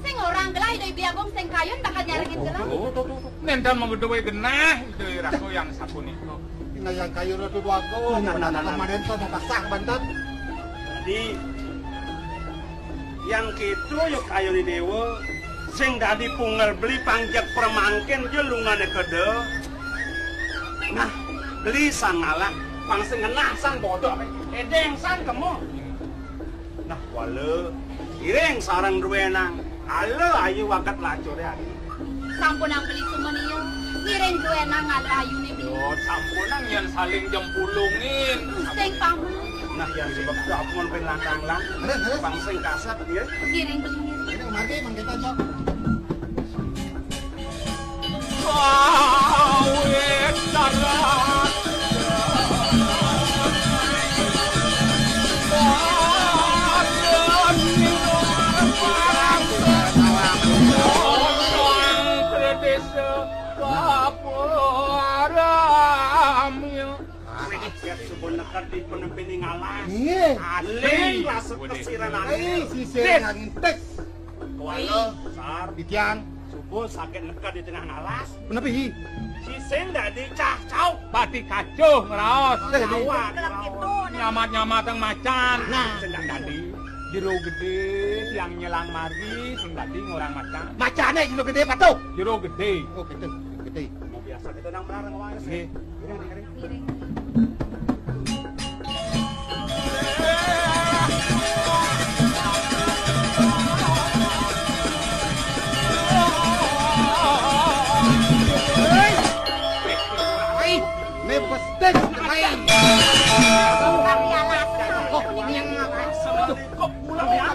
Sing orang gelah Ida Ibi Agung sing kayun bakal nyarengin gelah. Nénten mageduwe genah Ida Ratu yang sapunika. Nah, yang kayun Ratu Dwagung. Nah, nah, nah, nah. Kemarin to mapasah banten. Dadi, yang kéto ya kayun Déwa, sing dadi pungal beli pang jeg pramangkin ja lungané keda. Nah, beli sang ngalah, pang sing ngenah sang bodoh, édéng sang kemo. Nah, wala, iring sareng druénang, ala ayu waget lacuré adi. Sampunang beli sumenia, ngiring druénang ala ayuné beli. Yo, sampunang yén saling jempulungin. Sing pamu. Nah, yén sebab dapun ping lantang lang, pang sing kasat, ya. Ngiring beli ngiring. Ini margi mangkita, Jok. Awit darat. Wih, ya, subuh neked di penempining alas. Iya. Aling rasa kesiran aling. Sisir angin tek. Kuala, Sar. Titiang. Subuh sakit neked di tengah alas. Punapi? Sing dadi cah cauk. Pati kacuh ngraos. Awak ngraos. Nyamat-nyamat yang macan. Nah. Sing dadi. Jero gedé, tiang nyelang margi, sing dadi ngorang macan. Macané jero gedé, patuh. Jero gedé. Oh, gedé. Gedé. Mau biasa kita nang melarang wae. Nggih. Hei, mebes deh, hei. Kok pulang ya?